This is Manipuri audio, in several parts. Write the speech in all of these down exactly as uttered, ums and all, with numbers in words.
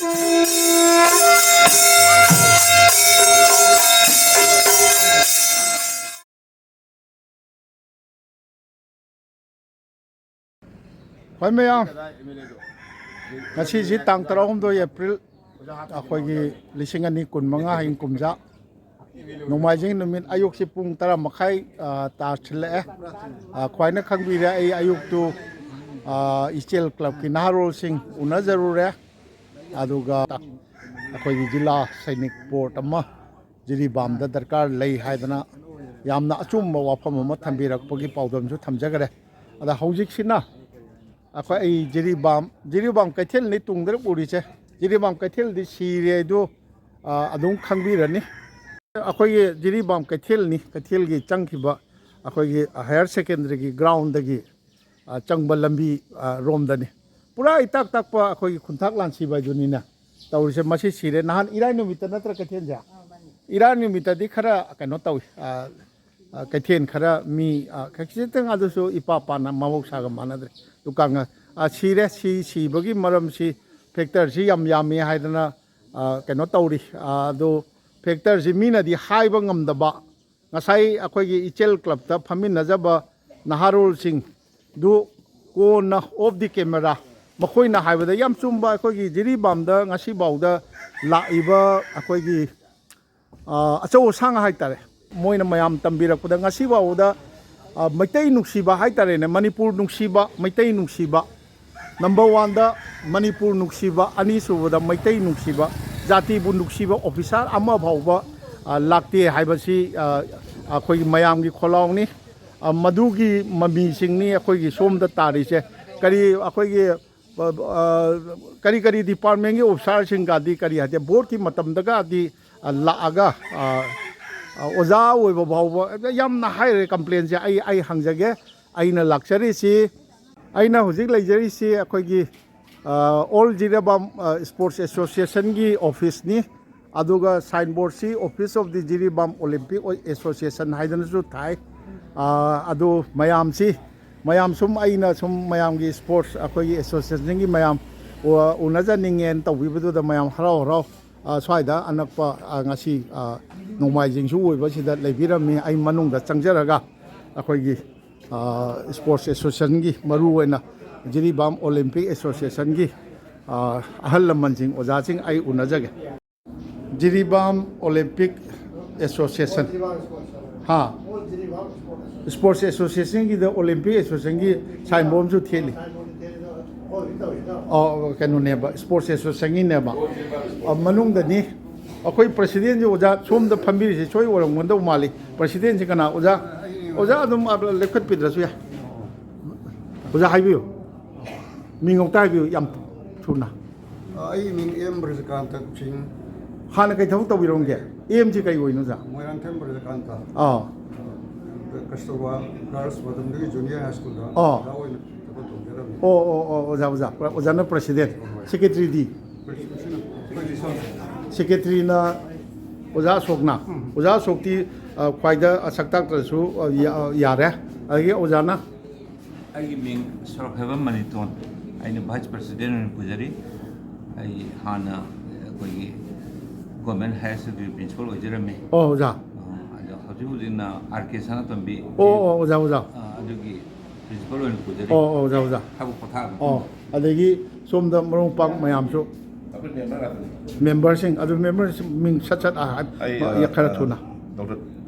ꯍꯣꯏ ꯃꯌꯥꯝ, ꯉꯁꯤꯁꯤ ꯇꯥꯡ ꯇꯔꯥꯍꯨꯝꯗꯣꯏ ꯑꯦꯄ꯭ꯔꯤꯜ, ꯑꯩꯈꯣꯏꯒꯤ ꯂꯤꯁꯤꯡ ꯑꯅꯤ ꯀꯨꯟꯃꯉꯥ ꯍꯌꯦꯡ ꯀꯨꯝꯖꯥ, ꯅꯣꯡꯃꯥꯏꯖꯤꯡ ꯅꯨꯃꯤꯠ, ꯑꯌꯨꯛꯁꯤ ꯄꯨꯡ ꯇꯔꯥ ꯃꯈꯥꯏ, ꯑ, ꯇꯥꯁꯤꯜꯂꯛꯑꯦ꯫ ꯑ, ꯈ꯭ꯋꯥꯏꯅ ꯈꯪꯕꯤꯔꯦ, ꯑꯩ ꯑꯌꯨꯛꯇꯨ, ꯑ, ꯏꯆꯦꯜ ꯀ꯭ꯂꯕꯀꯤ ꯅꯍꯥꯔꯣꯜꯁꯤꯡ ꯎꯅꯖꯔꯨꯔꯦ꯫ ꯑꯗꯨꯒ ꯑꯩꯈꯣꯏꯒꯤ ꯖꯤꯂꯥ ꯁꯩꯅꯤꯛ ꯕꯣꯔꯗ ꯑꯃ ꯖꯤꯔꯤꯕꯥꯝꯗ ꯗꯔꯀꯥꯔ ꯂꯩ ꯍꯥꯏꯗꯅ ꯌꯥꯝꯅ ꯑꯆꯨꯝꯕ ꯋꯥꯐꯝ ꯑꯃ ꯊꯝꯕꯤꯔꯛꯄꯒꯤ ꯄꯥꯎꯗꯝꯁꯨ ꯊꯝꯖꯈ꯭ꯔꯦ꯫ ꯑꯗ ꯍꯧꯖꯤꯛꯁꯤꯅ ꯑꯩꯈꯣꯏ, ꯑꯩ ꯖꯤꯔꯤꯕꯥꯝ, ꯖꯤꯔꯤꯕꯥꯝ ꯀꯩꯊꯦꯜꯅꯤ ꯇꯨꯡꯗ ꯎꯔꯤꯁꯦ꯫ ꯖꯤꯔꯤꯕꯥꯝ ꯀꯩꯊꯦꯜꯗꯤ ꯁꯤꯔꯦ ꯍꯥꯏꯗꯨ, ꯑ, ꯑꯗꯨꯝ ꯈꯪꯕꯤꯔꯅꯤ꯫ ꯑꯩꯈꯣꯏꯒꯤ ꯖꯤꯔꯤꯕꯥꯝ ꯀꯩꯊꯦꯜꯅꯤ, ꯀꯩꯊꯦꯜꯒꯤ ꯆꯪꯈꯤꯕ ꯑꯩꯈꯣꯏꯒꯤ ꯍꯥꯌꯔ ꯁꯦꯀꯦꯟꯗꯔꯤꯒꯤ ꯒ꯭ꯔꯥꯎꯟꯗꯒꯤ, ꯑ, ꯆꯪꯕ ꯂꯝꯕꯤ, ꯑ, ꯔꯣꯝꯗꯅꯤ꯫ ꯄꯨꯔꯥ ꯏꯇꯥꯛ ꯇꯥꯛꯄ ꯑꯩꯈꯣꯏꯒꯤ ꯈꯨꯟꯊꯥꯛ ꯂꯥꯟꯁꯤꯕ ꯍꯥꯏꯗꯨꯅꯤꯅ ꯇꯧꯔꯤꯁꯦ꯫ ꯃꯁꯤ ꯁꯤꯔꯦ꯫ ꯅꯍꯥꯟ ꯏꯔꯥꯏ ꯅꯨꯃꯤꯠꯇ ꯅꯠꯇ꯭ꯔ ꯀꯩꯊꯦꯜꯁꯦ? ꯏꯔꯥꯏ ꯅꯨꯃꯤꯠꯇꯗꯤ ꯈꯔ ꯀꯩꯅꯣ ꯇꯧꯏ, ꯑ, ꯑ, ꯀꯩꯊꯦꯜ ꯈꯔ ꯃꯤ, ꯑ, ꯈꯖꯤꯛꯇꯪ ꯑꯗꯨꯁꯨ ꯏꯄꯥ ꯄꯥꯅ ꯃꯍꯧꯁꯥꯒ ꯃꯥꯟꯅꯗ꯭ꯔꯦ꯫ ꯗꯨꯀꯥꯟꯒ, ꯑ, ꯁꯤꯔꯦ꯫ ꯁꯤ ꯁꯤꯕꯒꯤ ꯃꯔꯝꯁꯤ ꯐꯦꯛꯇꯔꯁꯤ ꯌꯥꯝ ꯌꯥꯝꯃꯤ ꯍꯥꯏꯗꯅ, ꯑ, ꯀꯩꯅꯣ ꯇꯧꯔꯤ꯫ ꯑ, ꯑꯗꯨ ꯐꯦꯛꯇꯔꯁꯤ ꯃꯤꯅꯗꯤ ꯍꯥꯏꯕ ꯉꯝꯗꯕ, ꯉꯁꯥꯏ ꯑꯩꯈꯣꯏꯒꯤ ꯏꯆꯦꯜ ꯀ꯭ꯂꯕꯇ ꯐꯝꯃꯤꯟꯅꯖꯕ ꯅꯍꯥꯔꯣꯜꯁꯤꯡꯗꯨ ꯀꯣꯟꯅ ꯑꯣꯐ ꯗꯤ ꯀꯦꯃꯦꯔꯥ ꯃꯈꯣꯏꯅ ꯍꯥꯏꯕꯗ ꯌꯥꯝ ꯆꯨꯝꯕ, ꯑꯩꯈꯣꯏꯒꯤ ꯖꯤꯔꯤꯕꯥꯝꯗ ꯉꯁꯤꯐꯥꯎꯗ ꯂꯥꯛꯏꯕ ꯑꯩꯈꯣꯏꯒꯤ, ꯑ, ꯑꯆꯧ ꯑꯁꯥꯡ ꯍꯥꯏꯇꯥꯔꯦ, ꯃꯣꯏꯅ ꯃꯌꯥꯝ ꯇꯝꯕꯤꯔꯛꯄꯗ ꯉꯁꯤꯐꯥꯎꯕꯗ, ꯑ, ꯃꯩꯇꯩ ꯅꯨꯡꯁꯤꯕ ꯍꯥꯏꯇꯥꯔꯦꯅꯦ, ꯃꯅꯤꯄꯨꯔ ꯅꯨꯡꯁꯤꯕ, ꯃꯩꯇꯩ ꯅꯨꯡꯁꯤꯕ, ꯅꯝꯕꯔ ꯋꯥꯟꯗ ꯃꯅꯤꯄꯨꯔ ꯅꯨꯡꯁꯤꯕ, ꯑꯅꯤꯁꯨꯕꯗ ꯃꯩꯇꯩ ꯅꯨꯡꯁꯤꯕ, ꯖꯥꯇꯤꯕꯨ ꯅꯨꯡꯁꯤꯕ ꯑꯣꯐꯤꯁꯥꯔ ꯑꯃ ꯐꯥꯎꯕ, ꯑ, ꯂꯥꯛꯇꯦ ꯍꯥꯏꯕꯁꯤ, ꯑ, ꯑꯩꯈꯣꯏꯒꯤ ꯃꯌꯥꯝꯒꯤ ꯈꯣꯜꯂꯥꯎꯅꯤ꯫ ꯑ, ꯃꯗꯨꯒꯤ ꯃꯃꯤꯁꯤꯡꯅꯤ ꯑꯩꯈꯣꯏꯒꯤ ꯁꯣꯝꯗ ꯇꯥꯔꯤꯁꯦ꯫ ꯀꯔꯤ ꯑꯩꯈꯣꯏꯒꯤ, ꯑ, ꯑ, ꯀꯔꯤ ꯀꯔꯤ ꯗꯤꯄꯥꯔꯠꯃꯦꯟꯒꯤ ꯑꯣꯐꯤꯁꯥꯔꯁꯤꯡꯒꯗꯤ ꯀꯔꯤ ꯍꯥꯏꯗꯤ ꯕꯣꯔꯗꯀꯤ ꯃꯇꯝꯗꯒꯗꯤ, ꯑ, ꯂꯥꯛꯑꯒ, ꯑ, ꯑ, ꯑꯣꯖꯥ ꯑꯣꯏꯕ ꯐꯥꯎꯕ ꯌꯥꯝꯅ ꯍꯥꯏꯔꯦ ꯀꯝꯄ꯭ꯂꯦꯟꯁꯦ꯫ ꯑꯩ, ꯑꯩ ꯍꯪꯖꯒꯦ꯫ ꯑꯩꯅ ꯂꯥꯛꯆꯔꯤꯁꯤ, ꯑꯩꯅ ꯍꯧꯖꯤꯛ ꯂꯩꯖꯔꯤꯁꯤ ꯑꯩꯈꯣꯏꯒꯤ, ꯑ, ꯑꯣꯜ ꯖꯤꯔꯤꯕꯥꯝ, ꯑ, ꯁ꯭ꯄꯣꯔꯠꯁ ꯑꯦꯁꯣꯁꯤꯌꯦꯁꯟꯒꯤ ꯑꯣꯐꯤꯁꯅꯤ꯫ ꯑꯗꯨꯒ ꯁꯥꯏꯟ ꯕꯣꯔꯗꯁꯤ Office of the Jiribam Olympic Association ꯍꯥꯏꯗꯅꯁꯨ ꯊꯥꯏ꯫ ꯑ, ꯑꯗꯨ ꯃꯌꯥꯝꯁꯤ, ꯃꯌꯥꯝ ꯁꯨꯝ, ꯑꯩꯅ ꯁꯨꯝ ꯃꯌꯥꯝꯒꯤ ꯁ꯭ꯄꯣꯔꯠꯁ ꯑꯩꯈꯣꯏꯒꯤ ꯑꯦꯁꯣꯁꯤꯌꯦꯁꯟꯒꯤ ꯃꯌꯥꯝ ꯎ-, ꯎꯅꯖꯅꯤꯡꯉꯦꯅ ꯇꯧꯕꯤꯕꯗꯨꯗ ꯃꯌꯥꯝ ꯍꯔꯥꯎ ꯍꯔꯥꯎ, ꯑ, ꯁ꯭ꯋꯥꯏꯗ ꯑꯅꯛꯄ, ꯑ, ꯉꯁꯤ, ꯑ, ꯅꯣꯡꯃꯥꯏꯖꯤꯡꯁꯨ ꯑꯣꯏꯕꯁꯤꯗ ꯂꯩꯕꯤꯔꯝꯃꯤ꯫ ꯑꯩ ꯃꯅꯨꯡꯗ ꯆꯪꯖꯔꯒ ꯑꯩꯈꯣꯏꯒꯤ, ꯑ, ꯁ꯭ꯄꯣꯔꯠꯁ ꯑꯦꯁꯣꯁꯤꯌꯦꯁꯟꯒꯤ, ꯃꯔꯨꯑꯣꯏꯅ ꯖꯤꯔꯤꯕꯥꯝ ꯑꯣꯂꯤꯝꯄꯤꯛ ꯑꯦꯁꯣꯁꯤꯌꯦꯁꯟꯒꯤ, ꯑ, ꯑꯍꯜ ꯂꯃꯟꯁꯤꯡ, ꯑꯣꯖꯥꯁꯤꯡ ꯑꯩ ꯎꯅꯖꯒꯦ꯫ Jiribam olympic association. ꯍꯥ? ꯁ꯭ꯄꯣꯔꯠꯁ ꯑꯦꯁꯣꯁꯤꯌꯦꯁꯟꯒꯤꯗ ꯑꯣꯂꯤꯝꯄꯤꯛ ꯑꯦꯁꯣꯁꯤꯌꯦꯁꯟꯒꯤ ꯁꯥꯏꯟꯕꯣꯔꯗ ꯑꯃꯁꯨ ꯊꯦꯠꯂꯤ꯫ ꯑꯣ, ꯀꯩꯅꯣꯅꯦꯕ, ꯁ꯭ꯄꯣꯔꯠꯁ ꯑꯦꯁꯣꯁꯤꯌꯦꯁꯟꯒꯤꯅꯦꯕ꯫ ꯑ, ꯃꯅꯨꯡꯗꯅꯤ꯫ ꯑꯩꯈꯣꯏ ꯄ꯭ꯔꯁꯤꯗꯦꯟꯁꯤ ꯑꯣꯖꯥ ꯁꯣꯝꯗ ꯐꯝꯕꯤꯔꯤꯁꯤ ꯁꯣꯏ ꯑꯣꯏꯔꯝꯒꯗꯧ ꯃꯥꯜꯂꯤ꯫ ꯄ꯭ꯔꯁꯤꯗꯦꯟꯁꯤ ꯀꯅꯥ? ꯑꯣꯖꯥ, ꯑꯣꯖꯥ ꯑꯗꯨꯝ, ꯑ, ꯂꯦꯞꯈꯠꯄꯤꯗ꯭ꯔꯁꯨ ꯌꯥꯏ꯫ ꯑꯣꯖꯥ ꯍꯥꯏꯕꯤꯌꯨ꯫ ꯃꯤꯡ ꯑꯃꯨꯛꯇ ꯍꯥꯏꯕꯤꯌꯨ ꯌꯥꯝ ꯊꯨꯅ꯫ ꯑ, ꯑꯩꯒꯤ ꯃꯤꯡ ꯑꯦꯝ ꯕ꯭ꯔꯖꯀꯥꯟꯇ ꯁꯤꯡ꯫ ꯍꯥꯟꯅ ꯀꯩ ꯊꯕꯛ ꯇꯧꯕꯤꯔꯝꯒꯦ? ꯑꯦꯝꯁꯤ ꯀꯩ ꯑꯣꯏꯅꯣ, ꯑꯣꯖꯥ? ꯃꯣꯏꯔꯥꯡꯊꯦꯝ ꯕ꯭ꯔꯖꯀꯥꯟꯇ꯫ ꯑꯥ꯫ ꯑ, ꯀꯁꯇꯨꯔꯕꯥ ꯒꯥꯔꯜꯁ ꯃꯇꯝꯗꯒꯤ ꯖꯨꯅꯤꯌꯔ ꯍꯥꯏ ꯁ꯭ꯀꯨꯜꯗ ꯑꯥ꯫ ꯑꯣꯖꯥ ꯑꯣꯏꯅ ꯊꯕꯛ ꯇꯧꯖꯔꯝꯃꯤ꯫ ꯑꯣ, ꯑꯣ, ꯑꯣ, ꯑꯣꯖꯥ, ꯑꯣꯖꯥ꯫ ꯑꯣꯖꯥꯅ ꯄ꯭ꯔꯁꯤꯗꯦꯟ꯫ ꯍꯣꯏ꯫ ꯁꯦꯀ꯭ꯔꯦꯇꯔꯤꯗꯤ? ꯄ꯭ꯔꯁꯤꯗꯦꯟꯁꯤꯅ ꯑꯩꯈꯣꯏ ꯂꯤꯁꯣꯟ꯫ ꯁꯦꯀ꯭ꯔꯦꯇꯔꯤꯅ ꯑꯣꯖꯥ ꯑꯁꯣꯛꯅ꯫ ꯎꯝ꯫ ꯑꯣꯖꯥ ꯑꯁꯣꯛꯇꯤ, ꯑ, ꯈ꯭ꯋꯥꯏꯗ, ꯑ, ꯁꯛ ꯇꯥꯛꯇ꯭ꯔꯁꯨ, ꯑ, ꯌꯥ-, ꯑ, ꯌꯥꯔꯦ꯫ ꯑꯗꯒꯤ ꯑꯣꯖꯥꯅ? ꯑꯩꯒꯤ ꯃꯤꯡ ꯁꯣꯔꯣꯛꯈꯦꯕꯝ ꯃꯅꯤꯇꯣꯟ꯫ ꯑꯩꯅ ꯚꯥꯏꯁ ꯄ꯭ꯔꯁꯤꯗꯦꯟ ꯑꯣꯏꯅ ꯄꯨꯖꯔꯤ꯫ ꯑꯩ ꯍꯥꯟꯅ ꯑꯩꯈꯣꯏꯒꯤ ꯒꯣꯔꯃꯦꯟ ꯍꯥꯌꯔ ꯁꯦꯀꯦꯟꯗꯔꯤ ꯄ꯭ꯔꯤꯟꯁꯤꯄꯥꯜ ꯑꯣꯏꯖꯔꯝꯃꯤ꯫ ꯑꯣ, ꯑꯣꯖꯥ꯫ ꯑ, ꯑꯗꯣ ꯍꯧꯖꯤꯛ ꯍꯧꯖꯤꯛꯅ ꯑꯥꯔ ꯀꯦ ꯁꯅꯥꯇꯣꯝꯕꯤ ꯑꯣ, ꯑꯣ, ꯑꯣꯖꯥ, ꯑꯣꯖꯥ꯫ ꯑ, ꯑꯗꯨꯒꯤ ꯄ꯭ꯔꯤꯟꯁꯤꯄꯥꯜ ꯑꯣꯏꯅ ꯄꯨꯖꯔꯤ꯫ ꯑꯣ, ꯑꯣ, ꯑꯣꯖꯥ, ꯑꯣꯖꯥ꯫ ꯊꯕꯛ ꯄꯣꯊꯥꯕ ꯑꯣ, ꯃꯇꯨꯡꯗ꯫ ꯑꯗꯒꯤ ꯁꯣꯝꯗ ꯃꯔꯨꯞ ꯃꯄꯥꯡ ꯃꯌꯥꯝꯁꯨ꯫ ꯑꯩꯈꯣꯏ ꯃꯦꯝꯕꯔ ꯉꯥꯛꯇꯅꯤ꯫ ꯃꯦꯝꯕꯔꯁꯤꯡ, ꯑꯗꯨ ꯃꯦꯝꯕꯔꯁꯤꯡ ꯃꯤꯡ ꯁꯠ ꯁꯠ ꯍꯥꯏ-, ꯑꯩ, ꯈꯔ ꯑ, ꯊꯨꯅ꯫ ꯗꯣꯛꯇꯔ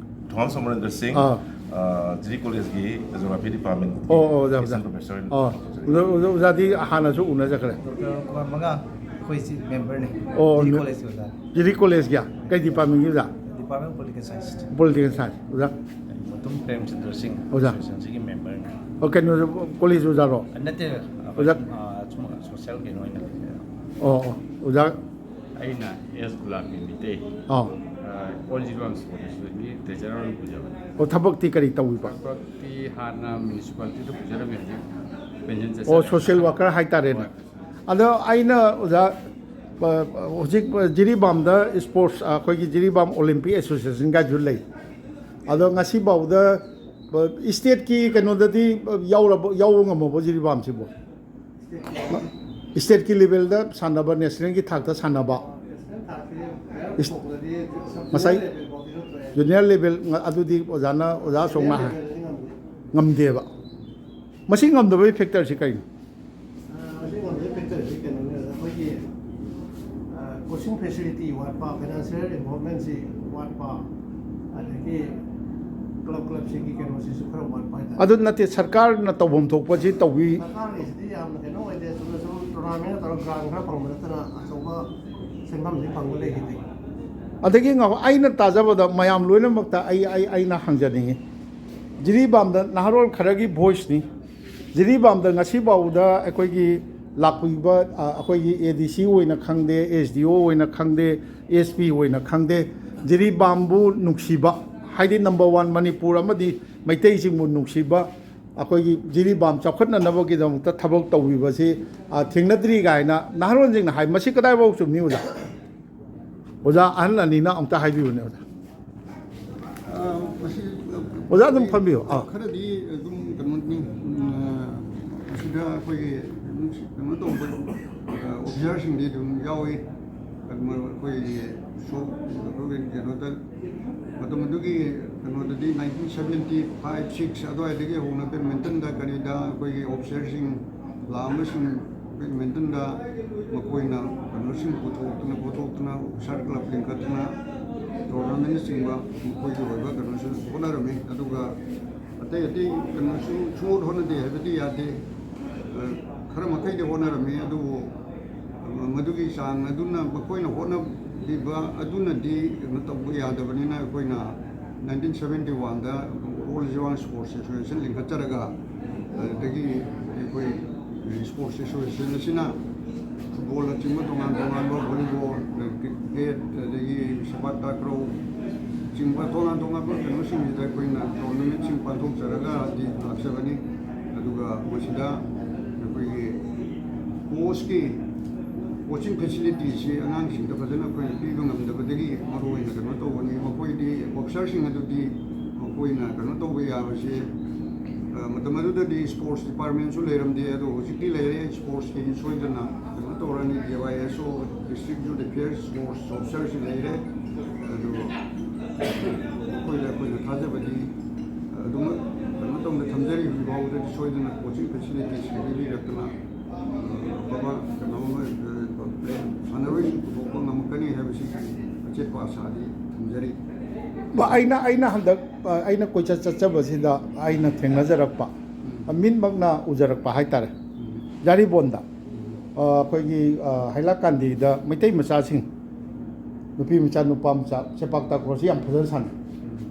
ꯊꯣꯡꯉꯥꯝ ꯁꯣꯃꯣꯔꯦꯟꯗ꯭ꯔ ꯁꯤꯡ, ꯑꯥ꯫ ꯑ, ꯖꯤꯔꯤ ꯀꯣꯂꯦꯖꯀꯤ ꯖꯣꯒ꯭ꯔꯥꯐꯤ ꯗꯤꯄꯥꯔꯠꯃꯦꯟꯒꯤ ꯑꯣ, ꯑꯣ, ꯑꯣꯖꯥ, ꯑꯣꯖꯥ꯫ ꯑꯦꯁꯤꯁꯇꯦꯟ ꯄ꯭ꯔꯣꯐꯦꯁꯔ ꯑꯣꯏꯅ ꯑꯣ, ꯇꯧꯖꯔꯤ꯫ ꯑꯣꯖꯥ, ꯑꯣꯖꯥꯗꯤ ꯍꯥꯟꯅꯁꯨ ꯎꯅꯖꯈ꯭ꯔꯦ꯫ ꯗꯣꯛꯇꯔ ꯀꯨꯃꯥꯔ ꯃꯉꯥ, ꯑꯩꯈꯣꯏ ꯁꯤ ꯃꯦꯝꯕꯔꯅꯤ꯫ ꯑꯣ, ꯖꯤꯔꯤ ꯃꯦ-, ꯀꯣꯂꯦꯖꯀꯤ ꯑꯣꯖꯥ꯫ ꯖꯤꯔꯤ ꯀꯣꯂꯦꯖꯀꯤ? ꯀꯩ ꯗꯤꯄꯥꯔꯠꯃꯦꯟꯒꯤ ꯑꯣꯖꯥ? Department of political science. Political science, ꯑꯣꯖꯥ꯫ ꯃꯨꯇꯨꯝ ꯄ꯭ꯔꯦꯝꯆꯟꯗ꯭ꯔ ꯁꯤꯡ ꯑꯣꯖꯥ꯫ ꯑꯦꯁꯣꯁꯤꯌꯦꯁꯟꯁꯤꯒꯤ ꯃꯦꯝꯕꯔꯅꯤ꯫ ꯑꯣ, ꯀꯩꯅꯣ, ꯀꯣꯂꯦꯖ ꯑꯣꯖꯥꯔꯣ? ꯑ, ꯅꯠꯇꯦ, ꯑꯩꯈꯣꯏ, ꯑꯣꯖꯥ꯫ ꯑ, ꯁꯨꯝ ꯁꯣꯁꯤꯌꯦꯜ ꯀꯩꯅꯣ ꯑꯣꯏꯅ꯫ ꯑꯣ, ꯑꯣ, ꯑꯣꯖꯥ꯫ ꯑꯩꯅ ꯑꯦꯁ ꯒꯨꯂꯥꯝꯕꯤ ꯃꯤꯇꯩ꯫ ꯑꯥ꯫ ꯑ, ꯑꯣꯜ ꯖꯤꯔꯤꯕꯥꯝ ꯁ꯭ꯄꯣꯔꯠ ꯑꯦꯁꯣꯁꯤꯌꯦꯁꯟꯒꯤ ꯇ꯭ꯔꯦꯖꯔꯔ ꯑꯣꯏꯅ ꯄꯨꯖꯕꯅꯤ꯫ ꯑꯣ, ꯊꯕꯛꯇꯤ ꯀꯔꯤ ꯇꯧꯕꯤꯕ? ꯊꯕꯛꯇꯤ ꯍꯥꯟꯅ ꯃ꯭ꯌꯨꯅꯤꯁꯤꯄꯥꯂꯤꯇꯤꯗ ꯄꯨꯖꯔꯝꯃꯦ, ꯍꯧꯖꯤꯛ ꯄꯦꯟꯁꯟ ꯑꯣ, ꯆꯠꯆꯔꯦ꯫ ꯁꯣꯁꯤꯌꯦꯜ ꯋꯥꯔꯀꯔ ꯍꯥꯏꯇꯥꯔꯦꯅꯦ꯫ ꯍꯣꯏ꯫ ꯑꯗꯣ ꯑꯩꯅ ꯑꯣꯖꯥ, ꯑ, ꯍꯧꯖꯤꯛ ꯖꯤꯔꯤꯕꯥꯝꯗ ꯁ꯭ꯄꯣꯔꯠꯁ, ꯑꯩꯈꯣꯏꯒꯤ ꯖꯤꯔꯤꯕꯥꯝ ꯑꯣꯂꯤꯝꯄꯤꯛ ꯑꯦꯁꯣꯁꯤꯌꯦꯁꯟ ꯀꯥꯏꯁꯨ ꯂꯩ꯫ ꯑꯗꯣ ꯉꯁꯤ ꯐꯥꯎꯗ, ꯑ, ꯁ꯭ꯇꯦꯠꯀꯤ ꯀꯩꯅꯣꯗꯗꯤ ꯌꯥꯎꯔꯕ, ꯌꯥꯎꯕ ꯉꯝꯃꯕꯣ ꯖꯤꯔꯤꯕꯥꯝꯁꯤꯕꯨ? ꯏꯁꯇꯦꯠꯀꯤ ꯂꯦꯚꯦꯜꯗ ꯁꯥꯟꯅꯕ, ꯅꯦꯁꯅꯦꯜꯒꯤ ꯊꯥꯛꯇ ꯁꯥꯟꯅꯕ, ꯏꯁ-, ꯉꯁꯥꯏ ꯖꯨꯅꯤꯌꯔ ꯂꯦꯚꯦꯜ, ꯑꯗꯨꯗꯤ ꯑꯣꯖꯥꯅ, ꯑꯣꯖꯥ ꯑꯁꯣꯛꯅ ꯍꯥꯏ, ꯉꯝꯗꯦꯕ꯫ ꯃꯁꯤ ꯉꯝꯗꯕꯒꯤ ꯐꯦꯛꯇꯔꯁꯤ ꯀꯩꯅꯣ? ꯃꯁꯤ ꯉꯝꯗꯕꯒꯤ ꯐꯦꯛꯇꯔꯁꯤ ꯀꯩꯅꯣꯅꯦ, ꯑꯩꯈꯣꯏꯒꯤ ꯀꯣꯆꯤꯡ ꯐꯦꯁꯤꯂꯤꯇꯤ ꯋꯥꯠꯄ, ꯐꯥꯏꯅꯥꯟꯁꯤꯌꯦꯜ ꯏꯟꯚꯣꯜꯕꯃꯦꯟꯁꯤ ꯋꯥꯠꯄ, ꯑꯗꯒꯤ ꯀ꯭ꯂꯕ ꯀ꯭ꯂꯕꯁꯤꯒꯤ ꯀꯩꯅꯣꯁꯤꯁꯨ ꯈꯔ ꯋꯥꯠꯄ ꯍꯥꯏꯇꯥꯔꯦ꯫ ꯑꯗꯨ ꯅꯠꯇꯦ, ꯁꯔꯀꯥꯔꯅ ꯇꯧꯐꯝ ꯊꯣꯛꯄꯁꯤ ꯇꯧꯕꯤ꯫ ꯁꯔꯀꯥꯔꯒꯤꯁꯤꯗꯤ ꯌꯥꯝꯅ ꯀꯩꯅꯣ ꯑꯣꯏꯗꯦ, ꯆꯨꯝꯅ ꯁꯨꯝ ꯇꯣꯔꯅꯥꯃꯦꯟ ꯇꯧꯔꯒ ꯒ꯭ꯔꯥꯟ ꯈꯔ ꯐꯪꯕ ꯅꯠꯇꯅ ꯑꯆꯧꯕ ꯁꯦꯟꯐꯝꯗꯤ ꯐꯪꯕ ꯂꯩꯈꯤꯗꯦ꯫ ꯑꯗꯒꯤ ꯉꯥꯎ-, ꯑꯩꯅ ꯇꯥꯖꯕꯗ ꯃꯌꯥꯝ ꯂꯣꯏꯅꯃꯛꯇ ꯑꯩ, ꯑꯩ, ꯑꯩꯅ ꯍꯪꯖꯅꯤꯡꯉꯤ, ꯖꯤꯔꯤꯕꯥꯝꯗ ꯅꯍꯥꯔꯣꯜ ꯈꯔꯒꯤ ꯚꯣꯏꯁꯅꯤ꯫ ꯖꯤꯔꯤꯕꯥꯝꯗ ꯉꯁꯤꯐꯥꯎꯗ ꯑꯩꯈꯣꯏꯒꯤ ꯂꯥꯛꯄꯤꯕ, ꯑ, ꯑꯩꯈꯣꯏꯒꯤ ꯑꯦ ꯗꯤ ꯁꯤ ꯑꯣꯏꯅ ꯈꯪꯗꯦ, ꯑꯦꯁ ꯗꯤ ꯑꯣ ꯑꯣꯏꯅ ꯈꯪꯗꯦ, ꯑꯦꯁ ꯄꯤ ꯑꯣꯏꯅ ꯈꯪꯗꯦ, ꯖꯤꯔꯤꯕꯥꯝꯕꯨ ꯅꯨꯡꯁꯤꯕ, ꯍꯥꯏꯗꯤ ꯅꯝꯕꯔ ꯋꯥꯟ ꯃꯅꯤꯄꯨꯔ ꯑꯃꯗꯤ ꯃꯩꯇꯩꯁꯤꯡꯕꯨ ꯅꯨꯡꯁꯤꯕ, ꯑꯩꯈꯣꯏꯒꯤ ꯖꯤꯔꯤꯕꯥꯝ ꯆꯥꯎꯈꯠꯅꯅꯕꯒꯤꯗꯃꯛꯇ ꯊꯕꯛ ꯇꯧꯕꯤꯕꯁꯤ, ꯑ, ꯊꯦꯡꯅꯗ꯭ꯔꯤ ꯀꯥꯏꯅ ꯅꯍꯥꯔꯣꯜꯁꯤꯡꯅ ꯍꯥꯏ꯫ ꯃꯁꯤ ꯀꯗꯥꯏꯐꯥꯎ ꯆꯨꯝꯃꯤ, ꯑꯣꯖꯥ? ꯑꯣꯖꯥ ꯑꯍꯜ ꯑꯅꯤꯅ ꯑꯃꯨꯛꯇ ꯍꯥꯏꯕꯤꯌꯨꯅꯦ, ꯑꯣꯖꯥ꯫ ꯑ, ꯃꯁꯤ ꯑꯣꯖꯥ ꯑꯗꯨꯝ ꯐꯝꯕꯤꯌꯨ꯫ ꯑꯥ꯫ ꯈꯔꯗꯤ ꯑꯗꯨꯝ ꯀꯩꯅꯣꯅꯤ, ꯎꯝ, ꯑ, ꯃꯁꯤꯗ ꯑꯩꯈꯣꯏꯒꯤ ꯑꯗꯨꯝ ꯀꯩꯅꯣ ꯇꯧꯕ, ꯑ, ꯑꯣꯐꯤꯁꯥꯔꯁꯤꯡꯗꯤ ꯑꯗꯨꯝ ꯌꯥꯎꯏ꯫ ꯀꯩꯅꯣ ꯑꯩꯈꯣꯏꯒꯤ ꯁꯣꯛ, ꯑꯩꯈꯣꯏꯒꯤ ꯀꯩꯅꯣꯗ, ꯃꯇꯝ ꯑꯗꯨꯒꯤ ꯀꯩꯅꯣꯗꯗꯤ nineteen seventy five six ꯑꯗꯨꯋꯥꯏꯗꯒꯤ ꯍꯧꯅ ꯕꯦꯗꯃꯤꯟꯇꯟꯗ ꯀꯔꯤꯗ ꯑꯩꯈꯣꯏꯒꯤ ꯑꯣꯐꯤꯁꯥꯔꯁꯤꯡ ꯂꯥꯛꯑꯝꯕꯁꯤꯡ ꯕꯦꯗꯃꯤꯟꯇꯟꯗ ꯃꯈꯣꯏꯅ ꯀꯩꯅꯣꯁꯤꯡ ꯄꯨꯊꯣꯛꯇꯅ ꯈꯣꯠꯇꯣꯛꯇꯅ, ꯑꯣꯐꯤꯁꯥꯔ ꯀ꯭ꯂꯕ ꯂꯤꯡꯈꯠꯇꯅ, ꯇꯣꯔꯅꯥꯃꯦꯟꯅꯆꯤꯡꯕ ꯃꯈꯣꯏꯒꯤ ꯑꯣꯏꯕ ꯀꯩꯅꯣꯁꯨ ꯍꯣꯠꯅꯔꯝꯃꯤ꯫ ꯑꯗꯨꯒ ꯑꯇꯩ ꯑꯇꯩ ꯀꯩꯅꯣꯁꯨ ꯁꯨꯡꯍꯣꯠ ꯍꯣꯠꯅꯗꯦ ꯍꯥꯏꯕꯗꯤ ꯌꯥꯗꯦ꯫ ꯑ, ꯈꯔ ꯃꯈꯩꯗꯤ ꯍꯣꯠꯅꯔꯝꯃꯤ, ꯑꯗꯨꯕꯨ ꯃꯗꯨꯒꯤ ꯆꯥꯡ ꯑꯗꯨꯅ ꯃꯈꯣꯏꯅ ꯍꯣꯠꯅꯕꯤꯕ ꯑꯗꯨꯅꯗꯤ ꯀꯩꯅꯣ ꯇꯧꯕ ꯌꯥꯗꯕꯅꯤꯅ, ꯑꯩꯈꯣꯏꯅ nineteen seventy one ꯗ All Jiwang Sports Association ꯂꯤꯡꯈꯠꯆꯔꯒ, ꯑꯗꯨꯗꯒꯤ ꯑꯩꯈꯣꯏ Sports Association ꯑꯁꯤꯅ ꯐꯨꯠꯕꯣꯜꯅꯆꯤꯡꯕ ꯇꯣꯉꯥꯟ ꯇꯣꯉꯥꯟꯕ, ꯚꯣꯂꯤꯕꯣꯜ, ꯀ꯭ꯔꯤꯀꯦꯠ, ꯑꯗꯒꯤ ꯁꯦꯄꯥꯛ ꯇꯥꯀ꯭ꯔꯧ ꯆꯤꯡꯕ ꯇꯣꯉꯥꯟ ꯇꯣꯉꯥꯟꯕ ꯀꯩꯅꯣꯁꯤꯡꯁꯤꯗ ꯑꯩꯈꯣꯏꯅ ꯇꯣꯔꯅꯥꯃꯦꯟꯁꯤꯡ ꯄꯥꯡꯊꯣꯛꯆꯔꯒ ꯍꯧꯖꯤꯛ ꯂꯥꯛꯆꯕꯅꯤ꯫ ꯑꯗꯨꯒ ꯃꯁꯤꯗ ꯑꯩꯈꯣꯏꯒꯤ ꯀꯣꯆꯀꯤ ꯀꯣꯆꯤꯡ ꯐꯦꯁꯤꯂꯤꯇꯤꯁꯤ ꯑꯉꯥꯡꯁꯤꯡꯗ ꯐꯖꯅ ꯑꯩꯈꯣꯏꯅ ꯄꯤꯕ ꯉꯝꯗꯕꯗꯒꯤ ꯃꯔꯨ ꯑꯣꯏꯅ ꯀꯩꯅꯣ ꯇꯧꯕꯅꯤ꯫ ꯃꯈꯣꯏꯗꯤ ꯑꯣꯐꯤꯁꯥꯔꯁꯤꯡ ꯑꯗꯨꯗꯤ ꯃꯈꯣꯏꯅ ꯀꯩꯅꯣ ꯇꯧꯕ ꯌꯥꯕꯁꯦ, ꯃꯇꯝ ꯑꯗꯨꯗꯗꯤ ꯁ꯭ꯄꯣꯔꯠꯁ ꯗꯤꯄꯥꯔꯠꯃꯦꯟꯁꯨ ꯂꯩꯔꯝꯗꯦ, ꯑꯗꯣ ꯍꯧꯖꯤꯛꯇꯤ ꯂꯩꯔꯦ꯫ ꯁ꯭ꯄꯣꯔꯠꯁꯀꯤ ꯁꯣꯏꯗꯅ ꯀꯩꯅꯣ ꯇꯧꯔꯅꯤ, ꯗꯤ ꯋꯥꯏ ꯑꯦꯁ ꯑꯣ, ꯗꯤꯁꯇ꯭ꯔꯤꯛ ꯌꯨꯠ ꯑꯦꯐꯤꯌꯔꯁ ꯁ꯭ꯄꯣꯔꯠꯁ ꯑꯣꯐꯤꯁꯔꯁꯤ ꯂꯩꯔꯦ꯫ ꯑꯗꯨ ꯃꯈꯣꯏꯗ ꯑꯩꯈꯣꯏꯅ ꯊꯥꯖꯕꯗꯤ ꯑꯗꯨꯃꯛ ꯀꯩꯅꯣ ꯇꯧꯅ ꯊꯝꯖꯔꯤ꯫ ꯍꯧꯖꯤꯛ ꯐꯥꯎꯕꯗꯗꯤ ꯁꯣꯏꯗꯅ ꯀꯣꯆꯤꯡ ꯐꯦꯁꯤꯂꯤꯇꯤꯁ ꯄꯤꯕꯤꯔꯛꯇꯅ ꯑꯐꯕ ꯀꯩꯅꯣ ꯑꯃ, ꯁꯥꯟꯅꯔꯣꯏꯁꯤꯡ ꯄꯨꯊꯣꯛꯄ ꯉꯝꯃꯛꯀꯅꯤ ꯍꯥꯏꯕꯁꯤꯒꯤ ꯑꯆꯦꯠꯄ ꯑꯁꯥꯗꯤ ꯊꯝꯖꯔꯤ꯫ ꯑꯩꯅ ꯑꯩꯅ ꯍꯟꯗꯛ ꯑꯩꯅ ꯀꯣꯏꯆꯠ ꯆꯠꯆꯕꯁꯤꯗ ꯑꯩꯅ ꯊꯦꯡꯅꯖꯔꯛꯄ, ꯃꯤꯠꯃꯛꯅ ꯎꯖꯔꯛꯄ ꯍꯥꯏꯇꯥꯔꯦ꯫ ꯖꯥꯔꯤꯕꯣꯟꯗ ꯑꯩꯈꯣꯏꯒꯤ ꯍꯩꯂꯥꯀꯥꯟꯗꯤꯗ ꯃꯩꯇꯩ ꯃꯆꯥꯁꯤꯡ, ꯅꯨꯄꯤ ꯃꯆꯥ, ꯅꯨꯄꯥ ꯃꯆꯥ, ꯆꯦꯄꯥꯛ ꯇꯥꯀ꯭ꯔꯣꯁꯤ ꯌꯥꯝ ꯐꯖꯅ ꯁꯥꯟꯅꯩ꯫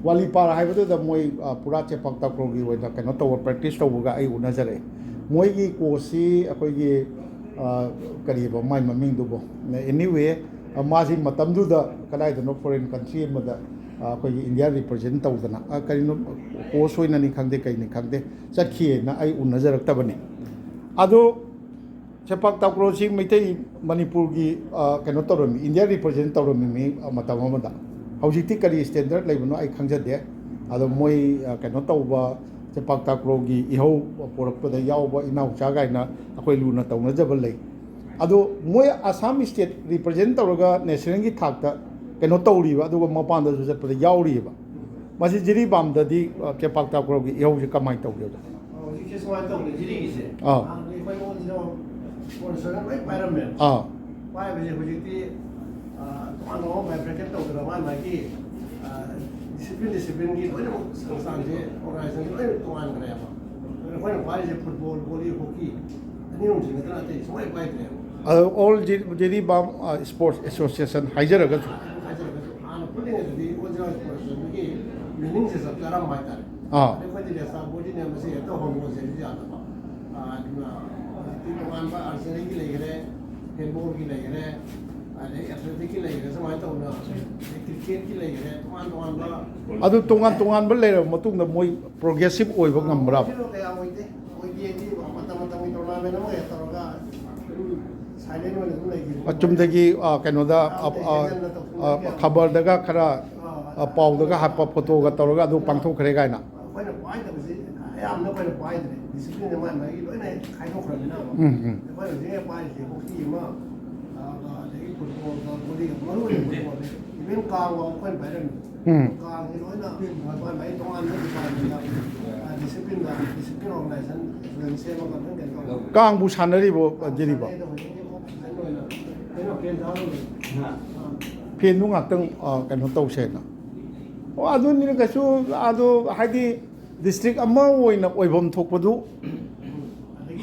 ꯋꯥꯂꯤꯄꯥꯔ ꯍꯥꯏꯕꯗꯨꯗ ꯃꯣꯏ ꯄꯨꯔꯥ ꯆꯦꯄꯥꯛ ꯇꯥꯀ꯭ꯔꯣꯒꯤ ꯑꯣꯏꯅ ꯀꯩꯅꯣ ꯇꯧꯕ, ꯄ꯭ꯔꯦꯛꯇꯤꯁ ꯇꯧꯕꯒ ꯑꯩ ꯎꯅꯖꯔꯛꯑꯦ꯫ ꯃꯣꯏꯒꯤ ꯀꯣꯆꯁꯤ ꯑꯩꯈꯣꯏꯒꯤ ꯀꯔꯤꯕ ꯃꯥꯏ ꯃꯃꯤꯡꯗꯨꯕꯨ? ꯑꯦꯅꯤꯋꯦ, ꯃꯥꯁꯤ ꯃꯇꯝꯗꯨꯗ ꯀꯗꯥꯏꯗꯅꯣ ꯐꯣꯔꯦꯟ ꯀꯟꯇ꯭ꯔꯤ ꯑꯃꯗ ꯑꯩꯈꯣꯏꯒꯤ ꯏꯟꯗꯤꯌꯥ ꯔꯤꯄ꯭ꯔꯖꯦꯟ ꯇꯧꯗꯅ, ꯀꯔꯤꯅꯣ, ꯀꯣꯆ ꯑꯣꯏꯅꯅꯤ ꯈꯪꯗꯦ, ꯀꯩꯅꯤ ꯈꯪꯗꯦ, ꯆꯠꯈꯤꯑꯅ ꯑꯩ ꯎꯅꯖꯔꯛꯇꯕꯅꯤ꯫ ꯑꯗꯣ ꯁꯦꯄꯥꯛ ꯇꯥꯀ꯭ꯔꯣꯁꯤ ꯃꯩꯇꯩ ꯃꯅꯤꯄꯨꯔꯒꯤ ꯀꯩꯅꯣ ꯇꯧꯔꯝꯃꯤ, ꯏꯟꯗꯤꯌꯥ ꯔꯤꯄ꯭ꯔꯖꯦꯟ ꯇꯧꯔꯝꯃꯤ ꯃꯤ ꯃꯇꯝ ꯑꯃꯗ꯫ ꯍꯧꯖꯤꯛꯇꯤ ꯀꯔꯤ ꯁ꯭ꯇꯦꯟꯗꯔꯠ ꯂꯩꯕꯅꯣ ꯑꯩ ꯈꯪꯖꯗꯦ꯫ ꯑꯗꯣ ꯃꯣꯏ ꯀꯩꯅꯣ ꯇꯧꯕ, ꯁꯦꯄꯥꯛ ꯇꯥꯀ꯭ꯔꯣꯒꯤ ꯏꯍꯧ ꯄꯣꯔꯛꯄꯗ ꯌꯥꯎꯕ ꯏꯅꯥꯎꯆꯥ ꯀꯥꯏꯅ ꯑꯩꯈꯣꯏ ꯂꯨꯅ ꯇꯧꯅꯖꯕ ꯂꯩ꯫ ꯑꯗꯣ ꯃꯣꯏ ꯑꯁꯥꯝ ꯁ꯭ꯇꯦꯠ ꯔꯤꯄ꯭ꯔꯖꯦꯟ ꯇꯧꯔꯒ ꯅꯦꯁꯅꯦꯜꯒꯤ ꯊꯥꯛꯇ ꯀꯩꯅꯣ ꯇꯧꯔꯤꯕ, ꯑꯗꯨꯒ ꯃꯄꯥꯟꯗꯁꯨ ꯆꯠꯄꯗ ꯌꯥꯎꯔꯤꯕ꯫ ꯃꯁꯤ ꯖꯤꯔꯤꯕꯥꯝꯗꯗꯤ ꯁꯦꯄꯥꯛ ꯇꯥꯀ꯭ꯔꯣꯒꯤ ꯏꯍꯧꯁꯦ ꯀꯃꯥꯏꯅ ꯇꯧꯒꯦ? ꯍꯧꯖꯤꯛꯁꯦ ꯁꯨꯃꯥꯏꯅ ꯇꯧꯕꯅꯦ, ꯖꯤꯔꯤꯒꯤꯁꯦ ꯑꯥ꯫ ꯍꯥꯟꯅꯗꯤ ꯑꯩꯈꯣꯏ ꯑꯣꯜꯁꯤꯅ ꯁ꯭ꯄꯣꯟꯁꯔꯅ ꯂꯣꯏ ꯄꯥꯏꯔꯝꯃꯦꯕ꯫ ꯑꯥ꯫ ꯄꯥꯏꯕꯁꯦ ꯍꯧꯖꯤꯛꯇꯤ ꯇꯣꯉꯥꯟ ꯇꯣꯉꯥꯟꯕ ꯕꯥꯏꯐ꯭ꯔꯦꯀꯦꯠ ꯇꯧꯗꯅ ꯃꯥꯏ ꯃꯥꯒꯤ ꯗꯤꯁꯤꯄ꯭ꯂꯤꯟ ꯗꯤꯁꯤꯄ꯭ꯂꯤꯟꯒꯤ ꯂꯣꯏꯅꯃꯛ ꯁꯪꯁꯊꯥꯟꯁꯦ, ꯑꯣꯔꯒꯅꯥꯏꯖꯦꯁꯟꯁꯦ ꯂꯣꯏꯅ ꯇꯣꯉꯥꯟꯈ꯭ꯔꯦꯕ꯫ ꯑꯗꯨꯅ ꯑꯩꯈꯣꯏꯅ ꯄꯥꯏꯔꯤꯁꯦ ꯐꯨꯠꯕꯣꯜ, ꯚꯣꯂꯤ, ꯍꯣꯀꯤ ꯑꯅꯤ ꯑꯍꯨꯝꯁꯤ ꯅꯠꯇꯅ ꯑꯇꯩ ꯁꯨꯡꯄꯥꯏ ꯄꯥꯏꯗ꯭ꯔꯦꯕ꯫ ꯑꯗꯣ ꯑꯣꯜ ꯖꯤꯔꯤꯕꯥꯝ ꯁ꯭ꯄꯣꯔꯠꯁ ꯑꯦꯁꯣꯁꯤꯌꯦꯁꯟ ꯍꯥꯏꯖꯔꯒꯁꯨ꯫ ꯍꯥꯏꯖꯔꯒꯁꯨ ꯍꯥꯟꯅ ꯄꯨꯜꯂꯤꯉꯩꯗꯗꯤ ꯑꯣꯜ ꯖꯤꯔꯤꯕꯥꯝ ꯁ꯭ꯄꯣꯔꯠꯁ ꯑꯦꯁꯣꯁꯤꯌꯦꯁꯟꯒꯤ ꯃꯤꯅꯤꯡꯁꯦ ꯆꯞ ꯆꯥꯔꯝꯕ ꯍꯥꯏꯇꯥꯔꯦ꯫ ꯑꯥ꯫ ꯑꯗꯩ ꯑꯩꯈꯣꯏꯗꯤ ꯔꯦꯁꯇꯥ ꯕꯣꯗꯤꯅꯦ, ꯃꯁꯤ ꯍꯦꯛꯇ ꯍꯣꯃꯣꯖꯦꯅꯤꯁ ꯌꯥꯗꯕ꯫ ꯑꯗꯨꯅ ꯍꯧꯖꯤꯛꯇꯤ ꯇꯣꯉꯥꯟꯕ ꯑꯥꯔꯆꯔꯤꯒꯤ ꯂꯩꯈ꯭ꯔꯦ, ꯍꯦꯟꯕꯣꯜꯒꯤ ꯂꯩꯈ꯭ꯔꯦ, ꯑꯗꯩ ꯑꯦꯊꯂꯦꯇꯤꯛꯀꯤ ꯂꯩꯈ꯭ꯔꯦ, ꯁꯨꯃꯥꯏꯅ ꯇꯧꯅ ꯑꯗꯩ ꯀ꯭ꯔꯤꯛꯀꯦꯠꯀꯤ ꯂꯩꯈ꯭ꯔꯦ, ꯇꯣꯉꯥꯟ ꯇꯣꯉꯥꯟꯕ꯫ ꯑꯗꯨ ꯇꯣꯉꯥꯟ ꯇꯣꯉꯥꯟꯕ ꯂꯩꯔꯕ ꯃꯇꯨꯡꯗ ꯃꯣꯏ ꯄ꯭ꯔꯣꯒ꯭ꯔꯦꯁꯤꯞ ꯑꯣꯏꯕ ꯉꯝꯕ꯭ꯔꯥ? ꯀꯩꯅꯣ ꯀꯌꯥ ꯑꯣꯏꯗꯦ꯫ ꯑꯩꯈꯣꯏꯗꯤ ꯍꯥꯏꯗꯤ ꯃꯇꯝ ꯃꯇꯝꯒꯤ ꯇꯣꯔꯅꯥꯃꯦꯟ ꯑꯃ ꯍꯦꯛ ꯇꯧꯔꯒ ꯑꯗꯨꯝ ꯁꯥꯏꯂꯦꯟ ꯑꯣꯏꯅ ꯑꯗꯨꯝ ꯂꯩꯈꯤꯕ꯫ ꯑ, ꯆꯨꯝꯗꯒꯤ, ꯑ, ꯀꯩꯅꯣꯗ, ꯑ, ꯑ, ꯍꯦꯟꯖꯟꯅ ꯇꯧꯁꯤꯟꯕ ꯑ, ꯀꯌꯥ ꯈꯕꯔꯗꯒ ꯈꯔ, ꯑ, ꯄꯥꯎꯗꯒ ꯍꯥꯞꯄ, ꯐꯣꯇꯣꯒ ꯇꯧꯔꯒ ꯑꯗꯨ ꯄꯥꯡꯊꯣꯛꯈ꯭ꯔꯦ ꯀꯥꯏꯅ꯫ ꯑꯩꯈꯣꯏꯅ ꯄꯥꯏꯗꯕꯁꯤ ꯑꯌꯥꯝꯕꯅ ꯑꯩꯈꯣꯏꯅ ꯄꯥꯏꯗ꯭ꯔꯦ꯫ ꯗꯤꯁꯤꯄ꯭ꯂꯤꯟꯁꯦ ꯃꯥꯏ ꯃꯥꯏꯒꯤ ꯂꯣꯏꯅ ꯈꯥꯏꯗꯣꯛꯈ꯭ꯔꯕꯅꯤꯅ꯫ ꯎꯝ, ꯎꯝ꯫ ꯑꯩꯈꯣꯏ ꯍꯧꯖꯤꯛ ꯄꯥꯏꯔꯤꯁꯦ ꯍꯣꯀꯤ ꯑꯃ, ꯑ, ꯑꯗꯒꯤ ꯐꯨꯠꯕꯣꯜꯒ ꯚꯣꯂꯤꯒ, ꯃꯔꯨ ꯑꯣꯏꯅ ꯐꯨꯠꯕꯣꯜꯁꯦ꯫ ꯏꯚꯦꯟ ꯀꯥꯡ ꯐꯥꯎ ꯑꯩꯈꯣꯏꯅ ꯄꯥꯏꯔꯝꯃꯤ꯫ ꯎꯝ꯫ ꯀꯥꯡꯁꯦ ꯂꯣꯏꯅ ꯃꯥꯏ ꯃꯥꯏ ꯇꯣꯉꯥꯟꯕ ꯗꯤꯄꯥꯔꯠꯃꯦꯟꯗ, ꯑ, ꯗꯤꯁꯤꯄ꯭ꯂꯤꯟꯗ, ꯗꯤꯁꯤꯄ꯭ꯂꯤꯟ ꯑꯣꯔꯒꯅꯥꯏꯖꯦꯁꯟ ꯁꯦꯝꯃꯒ ꯂꯣꯏ ꯀꯩꯅꯣ ꯇꯧꯔꯦ꯫ ꯀꯥꯡꯕꯨ ꯁꯥꯟꯅꯔꯤꯕꯣ, ꯖꯤꯔꯤꯕꯣ? ꯁꯥꯟꯅꯩꯗ ꯍꯧꯖꯤꯛꯇꯤ ꯑꯣꯐꯤꯁꯤꯌꯦꯜ ꯑꯣꯏꯅ꯫ ꯀꯩꯅꯣ, ꯐꯦꯟ ꯊꯥꯔ ꯂꯣꯏꯔꯦ꯫ ꯐꯦꯟꯗꯨ ꯉꯥꯛꯇꯪ, ꯑ, ꯀꯩꯅꯣ ꯇꯧꯁꯦꯅ꯫ ꯑꯣ, ꯑꯗꯨꯅꯤꯅ ꯀꯩꯁꯨ, ꯑꯗꯨ ꯍꯥꯏꯗꯤ ꯗꯤꯁꯇ꯭ꯔꯤꯛ ꯑꯃ ꯑꯣꯏꯅ ꯑꯣꯏꯐꯝ ꯊꯣꯛꯄꯗꯨ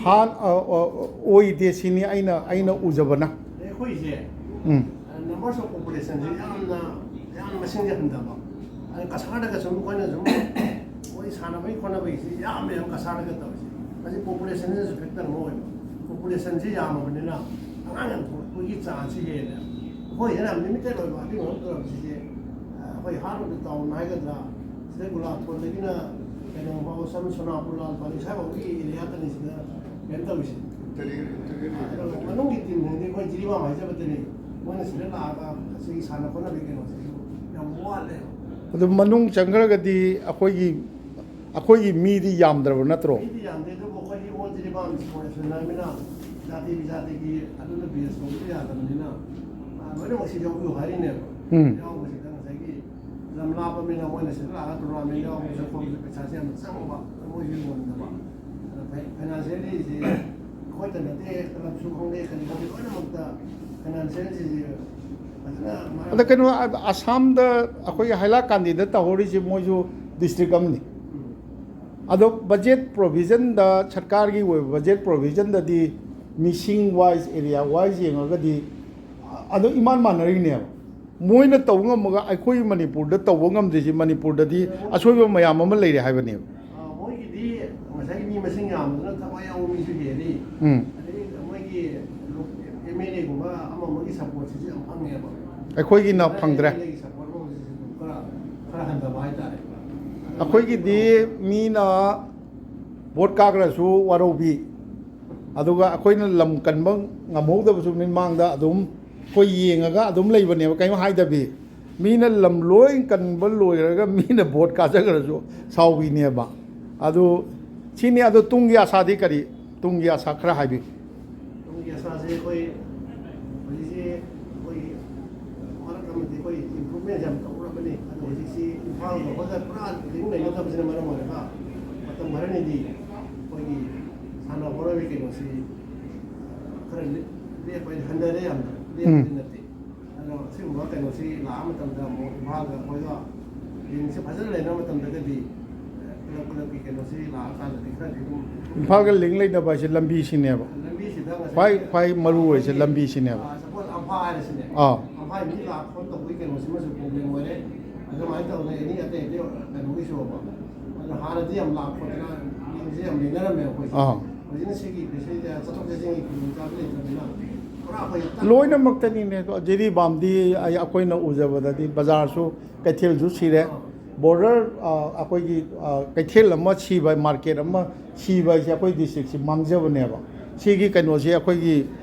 ꯍꯥꯟ-, ꯑ, ꯑ, ꯑꯣꯏꯗꯦ ꯁꯤꯅꯤ ꯑꯩꯅ, ꯑꯩꯅ ꯎꯖꯕꯅ꯫ ꯑꯗꯩ ꯑꯩꯈꯣꯏꯁꯦ, ꯎꯝ꯫ ꯅꯝꯕꯔꯁ ꯑꯣꯐ ꯄꯣꯄꯨꯂꯦꯁꯟꯁꯦ ꯌꯥꯝꯅ, ꯌꯥꯝꯅ ꯃꯁꯤꯡꯁꯦ ꯍꯟꯊꯕ꯫ ꯑꯗ ꯀꯁꯥꯔꯗꯒ ꯁꯨꯝ ꯑꯩꯈꯣꯏꯅ ꯁꯨꯝ ꯃꯣꯏ ꯁꯥꯟꯅꯕꯒꯤ ꯈꯣꯠꯅꯕꯒꯤꯁꯤ ꯌꯥꯝꯃꯦꯕ ꯀꯁꯥꯔꯗꯒ ꯇꯧꯔꯤꯁꯦ꯫ ꯃꯁꯤ ꯄꯣꯄꯨꯂꯦꯁꯟꯁꯤꯅꯁꯨ ꯐꯦꯛꯇꯔ ꯑꯃ ꯑꯣꯏꯕ꯫ ꯄꯣꯄꯨꯂꯦꯁꯟꯁꯤ ꯌꯥꯝꯃꯕꯅꯤꯅ ꯑꯉꯥꯡ ꯌꯥꯝ ꯊꯣꯛꯂꯛꯄꯒꯤ ꯆꯥꯟꯁꯁꯤ ꯍꯦꯜꯂꯦ꯫ ꯑꯩꯈꯣꯏ ꯍꯦꯟꯅ ꯌꯥꯝ ꯂꯤꯃꯤꯇꯦꯠ ꯑꯣꯏꯕ ꯑꯗꯨꯒꯤ ꯃꯔꯝ ꯇꯧꯔꯛꯄꯁꯤꯁꯦ, ꯑꯩꯈꯣꯏ ꯍꯥꯔꯠ ꯑꯣꯐ ꯗ ꯇꯥꯎꯟ ꯍꯥꯏꯒꯗ꯭ꯔꯥ, ꯁꯤꯗ ꯒꯨꯂꯥꯞꯊꯣꯟꯗꯒꯤꯅ ꯀꯩꯅꯣ ꯐꯥꯎ, ꯁꯝ ꯁꯣꯅꯥꯄꯨꯔ, ꯂꯥꯜ ꯄꯥꯂꯤ ꯁ꯭ꯋꯥꯏꯐꯥꯎꯒꯤ ꯑꯦꯔꯤꯌꯥꯗꯅꯤ ꯁꯤꯗ ꯀꯩꯅꯣ ꯇꯧꯔꯤꯁꯦ꯫ ꯏꯟꯇꯔꯤꯌꯔ, ꯏꯟꯇꯔꯤꯌꯔ ꯑꯗꯣ ꯑꯦꯔꯤꯌꯥ꯫ ꯃꯅꯨꯡꯒꯤ ꯇꯤꯝꯁꯤꯡꯗꯤ ꯑꯩꯈꯣꯏ ꯖꯤꯔꯤꯕꯥꯝ ꯍꯥꯏꯖꯕꯗꯅꯤ, ꯃꯣꯏꯅ ꯁꯤꯗ ꯂꯥꯛꯑꯒ ꯑꯁꯤꯒꯤ ꯁꯥꯟꯅ ꯈꯣꯠꯅꯕꯒꯤ ꯀꯩꯅꯣꯁꯤꯁꯨ ꯌꯥꯝ ꯋꯥꯠꯂꯦ꯫ ꯑꯗꯨ ꯃꯅꯨꯡ ꯆꯪꯈ꯭ꯔꯒꯗꯤ ꯑꯩꯈꯣꯏꯒꯤ, ꯑꯩꯈꯣꯏꯒꯤ ꯃꯤꯗꯤ ꯌꯥꯝꯗ꯭ꯔꯕ ꯅꯠꯇ꯭ꯔꯣ? ꯃꯤꯗꯤ ꯌꯥꯝꯗꯦ, ꯑꯗꯨꯕꯨ ꯑꯩꯈꯣꯏꯒꯤ ꯑꯣꯜ ꯖꯤꯔꯤꯕꯥꯝ ꯏꯁꯄꯣꯔꯠ ꯑꯦꯁꯣꯁꯤꯌꯦꯁꯟ ꯍꯥꯏꯕꯅꯤꯅ ꯖꯥꯇꯤ ꯕꯤꯖꯥꯇꯤꯒꯤ ꯑꯗꯨꯅ ꯕꯦꯁ ꯇꯧꯕ ꯌꯥꯗꯕꯅꯤꯅ, ꯑ, ꯂꯣꯏꯅꯃꯛ ꯁꯤ ꯌꯥꯎꯕꯤꯌꯨ ꯍꯥꯏꯔꯤꯅꯦꯕ꯫ ꯎꯝ꯫ ꯌꯥꯎꯕꯁꯤꯗ ꯉꯁꯥꯏꯒꯤ ꯂꯝ ꯂꯥꯞꯄꯅꯤꯅ ꯃꯣꯏꯅ ꯁꯤꯗ ꯂꯥꯛꯑꯒ ꯇꯣꯔꯅꯥꯃꯦꯟ ꯌꯥꯎꯕꯁꯨ ꯈꯣꯠꯄꯁꯨ ꯄꯩꯁꯥꯁꯦ ꯌꯥꯝꯅ ꯆꯪꯕ, ꯃꯣꯏꯁꯨ ꯌꯣꯟꯗꯕ꯫ ꯑꯗ ꯐꯥꯏ-, ꯐꯥꯏꯅꯥꯟꯁꯤꯌꯦꯜꯂꯤꯁꯤ ꯑꯩꯈꯣꯏꯗ ꯅꯠꯇꯦ, ꯀ꯭ꯂꯕꯁꯨ ꯈꯪꯗꯦ, ꯀꯔꯤ ꯈꯪꯗꯦ, ꯂꯣꯏꯅꯃꯛꯇ ꯐꯥꯏꯅꯥꯟꯁꯤꯌꯦꯜꯁꯤꯁꯦ ꯐꯖꯅ ꯃꯔꯝ ꯑꯗ ꯀꯩꯅꯣ, ꯑ-, ꯑꯁꯥꯝꯗ ꯑꯩꯈꯣꯏꯒꯤ ꯍꯥꯏꯂꯥꯀꯥꯟꯗꯤꯗ ꯇꯧꯍꯧꯔꯤꯁꯦ ꯃꯣꯏꯁꯨ ꯗꯤꯁꯇ꯭ꯔꯤꯛ ꯑꯃꯅꯤ꯫ ꯎꯝ꯫ ꯑꯗꯣ ꯕꯖꯦꯠ ꯄ꯭ꯔꯣꯚꯤꯖꯟꯗ, ꯁꯔꯀꯥꯔꯒꯤ ꯑꯣꯏꯕ ꯕꯖꯦꯠ ꯄ꯭ꯔꯣꯚꯤꯖꯟꯗꯗꯤ ꯃꯤꯁꯤꯡ ꯋꯥꯏꯁ, ꯑꯦꯔꯤꯌꯥ ꯋꯥꯏꯁ ꯌꯦꯡꯉꯒꯗꯤ ꯑꯗꯨ ꯏꯃꯥꯟ ꯃꯥꯟꯅꯔꯤꯅꯦꯕ꯫ ꯃꯣꯏꯅ ꯇꯧꯕ ꯉꯝꯃꯒ ꯑꯩꯈꯣꯏ ꯃꯅꯤꯄꯨꯔꯗ ꯇꯧꯕ ꯉꯝꯗ꯭ꯔꯤꯁꯤ ꯃꯅꯤꯄꯨꯔꯗꯗꯤ ꯑꯁꯣꯏꯕ ꯃꯌꯥꯝ ꯑꯃ ꯂꯩꯔꯦ ꯍꯥꯏꯕꯅꯦꯕ꯫ ꯑ, ꯃꯣꯏꯒꯤꯗꯤ ꯉꯁꯥꯏꯒꯤ ꯃꯤ ꯃꯁꯤꯡ ꯌꯥꯝꯕꯗꯨꯅ ꯊꯋꯥꯏ ꯌꯥꯎꯕ ꯃꯤꯁꯨ ꯍꯦꯜꯂꯤ꯫ ꯎꯝ꯫ ꯑꯗꯩ ꯃꯣꯏꯒꯤ ꯑꯦꯝ ꯑꯦꯜ ꯑꯦꯒꯨꯝꯕ ꯑꯃ ꯑꯃꯒꯤ ꯁꯄꯣꯔꯠꯁꯤꯁꯨ ꯌꯥꯝ ꯐꯪꯉꯦꯕ꯫ ꯑꯩꯈꯣꯏꯒꯤꯅ ꯐꯪꯗ꯭ꯔꯦ꯫ ꯑꯦꯝ ꯑꯦꯜ ꯑꯦꯒꯤ ꯁꯄꯣꯔꯠ ꯐꯪꯕꯁꯤꯁꯨ ꯈꯔ, ꯈꯔ ꯍꯟꯊꯕ ꯍꯥꯏꯇꯥꯔꯦ꯫ ꯑꯩꯈꯣꯏꯒꯤꯗꯤ ꯃꯤꯅ ꯚꯣꯠ ꯀꯥꯈ꯭ꯔꯁꯨ ꯋꯥꯔꯧꯕꯤ, ꯑꯗꯨꯒ ꯑꯩꯈꯣꯏꯅ ꯂꯝ ꯀꯟꯕ ꯉꯝꯍꯧꯗꯕꯁꯨ ꯃꯤꯠꯃꯥꯡꯗ ꯑꯗꯨꯝ ꯑꯩꯈꯣꯏ ꯌꯦꯡꯉꯒ ꯑꯗꯨꯝ ꯂꯩꯕꯅꯦꯕ, ꯀꯔꯤꯝ ꯍꯥꯏꯗꯕꯤ꯫ ꯃꯤꯅ ꯂꯝ ꯂꯣꯏ ꯀꯟꯕ ꯂꯣꯏꯔꯒ ꯃꯤꯅ ꯚꯣꯠ ꯀꯥꯖꯈ꯭ꯔꯁꯨ ꯁꯥꯎꯕꯤꯅꯦꯕ꯫ ꯑꯗꯨ ꯁꯤꯅꯤ꯫ ꯑꯗꯨ ꯇꯨꯡꯒꯤ ꯑꯁꯥꯗꯤ ꯀꯔꯤ? ꯇꯨꯡꯒꯤ ꯑꯁꯥ ꯈꯔ ꯍꯥꯏꯕꯤꯌꯨ꯫ ꯇꯨꯡꯒꯤ ꯑꯁꯥꯁꯦ ꯑꯩꯈꯣꯏ ꯍꯧꯖꯤꯛꯁꯦ ꯑꯩꯈꯣꯏ ꯃꯔꯛ ꯑꯃꯗꯤ ꯑꯩꯈꯣꯏ ꯏꯝꯄ꯭ꯔꯨꯚꯃꯦꯟ ꯌꯥꯝ ꯇꯧꯔꯕꯅꯤ꯫ ꯑꯗꯣ ꯍꯧꯖꯤꯛꯁꯤ ꯏꯝꯐꯥꯜꯒ ꯑꯩꯈꯣꯏꯒ ꯄꯨꯔꯥ ꯂꯤꯡ ꯂꯩꯅꯗꯕꯁꯤꯅ ꯃꯔꯝ ꯑꯣꯏꯔꯒ ꯃꯇꯝ ꯈꯔꯅꯤꯗꯤ ꯑꯩꯈꯣꯏꯒꯤ ꯁꯥꯟꯅ ꯈꯣꯠꯅꯕꯒꯤ ꯀꯩꯅꯣꯁꯤ ꯈꯔ ꯂꯦꯞꯄ ꯍꯟꯊꯔꯦ꯫ ꯌꯥꯝꯅ ꯂꯦꯞꯄꯗꯤ ꯅꯠꯇꯦ꯫ ꯑꯗꯣ ꯁꯤꯒꯨꯝꯕ ꯀꯩꯅꯣꯁꯤ ꯂꯥꯛꯑ ꯃꯇꯝꯗ ꯑꯃꯨꯛ ꯏꯝꯐꯥꯜꯒ ꯑꯩꯈꯣꯏꯒ ꯂꯤꯡꯁꯦ ꯐꯖꯅ ꯂꯩꯅꯕ ꯃꯇꯝꯗꯒꯗꯤ ꯀ꯭ꯂꯕ ꯀ꯭ꯂꯕꯀꯤ ꯀꯩꯅꯣꯁꯤ ꯂꯥꯛꯑꯀꯥꯟꯗꯗꯤ ꯈꯔꯗꯤ ꯑꯗꯨꯝ ꯏꯝꯐꯥꯜꯒ ꯂꯤꯡ ꯂꯩꯅꯕ ꯍꯥꯏꯁꯦ ꯂꯝꯕꯤꯁꯤꯅꯦꯕ꯫ ꯂꯝꯕꯤꯁꯤꯗ ꯉꯁꯥꯏ ꯈ꯭ꯋꯥꯏ ꯈ꯭ꯋꯥꯏ ꯃꯔꯨ ꯑꯣꯏꯔꯤꯁꯦ ꯂꯝꯕꯤꯁꯤꯅꯦꯕ꯫ ꯁꯄꯣꯁ ꯑꯝꯐꯥ ꯍꯥꯏꯔꯁꯤꯅꯦ꯫ ꯑꯥ꯫ ꯑꯝꯐꯥ ꯃꯤ ꯂꯥꯛ ꯐꯣꯟ ꯇꯧꯕꯒꯤ ꯀꯩꯅꯣꯁꯤꯃꯁꯨ ꯄ꯭ꯔꯣꯕ꯭ꯂꯦꯝ ꯑꯣꯏꯔꯦ꯫ ꯑꯗꯨꯃꯥꯏꯅ ꯇꯧꯗꯅ ꯑꯦꯅꯤ ꯑꯇꯩ ꯑꯇꯩ ꯀꯩꯅꯣꯒꯤꯁꯨ ꯑꯗꯣ ꯍꯥꯟꯅꯗꯤ ꯌꯥꯝ ꯂꯥꯛ ꯈꯣꯠꯇꯅ ꯂꯤꯡꯁꯦ ꯌꯥꯝ ꯂꯩꯅꯔꯝꯃꯦ ꯑꯩꯈꯣꯏꯁꯦ꯫ ꯑꯥ꯫ ꯍꯧꯖꯤꯛꯅ ꯁꯤꯒꯤ ꯐꯦꯁꯤꯂꯤꯇꯤ ꯆꯠꯊꯣꯛ ꯆꯠꯁꯤꯟꯒꯤ ꯈꯨꯗꯣꯡꯆꯥꯕ ꯂꯩꯇ꯭ꯔꯕꯅꯤꯅ ꯄꯨꯔꯥ ꯑꯩꯈꯣꯏ ꯂꯣꯏꯅꯃꯛꯇꯅꯤꯅꯦ꯫ ꯖꯤꯔꯤꯕꯥꯝꯗꯤ ꯑꯩ ꯑꯩꯈꯣꯏꯅ ꯎꯖꯕꯗꯗꯤ ꯕꯖꯥꯔꯁꯨ ꯀꯩꯊꯦꯜꯁꯨ ꯁꯤꯔꯦ꯫ ꯕꯣꯔꯗꯔ ꯑꯩꯈꯣꯏꯒꯤ ꯑ, ꯀꯩꯊꯦꯜ ꯑꯃ ꯁꯤꯕ, ꯃꯥꯔꯀꯦꯠ ꯑꯃ ꯁꯤꯕ ꯍꯥꯏꯁꯦ ꯑꯩꯈꯣꯏ ꯗꯤꯁꯇ꯭ꯔꯤꯛꯁꯤ ꯃꯥꯡꯖꯕꯅꯦꯕ꯫ ꯁꯤꯒꯤ ꯀꯩꯅꯣꯁꯤ ꯑꯩꯈꯣꯏꯒꯤ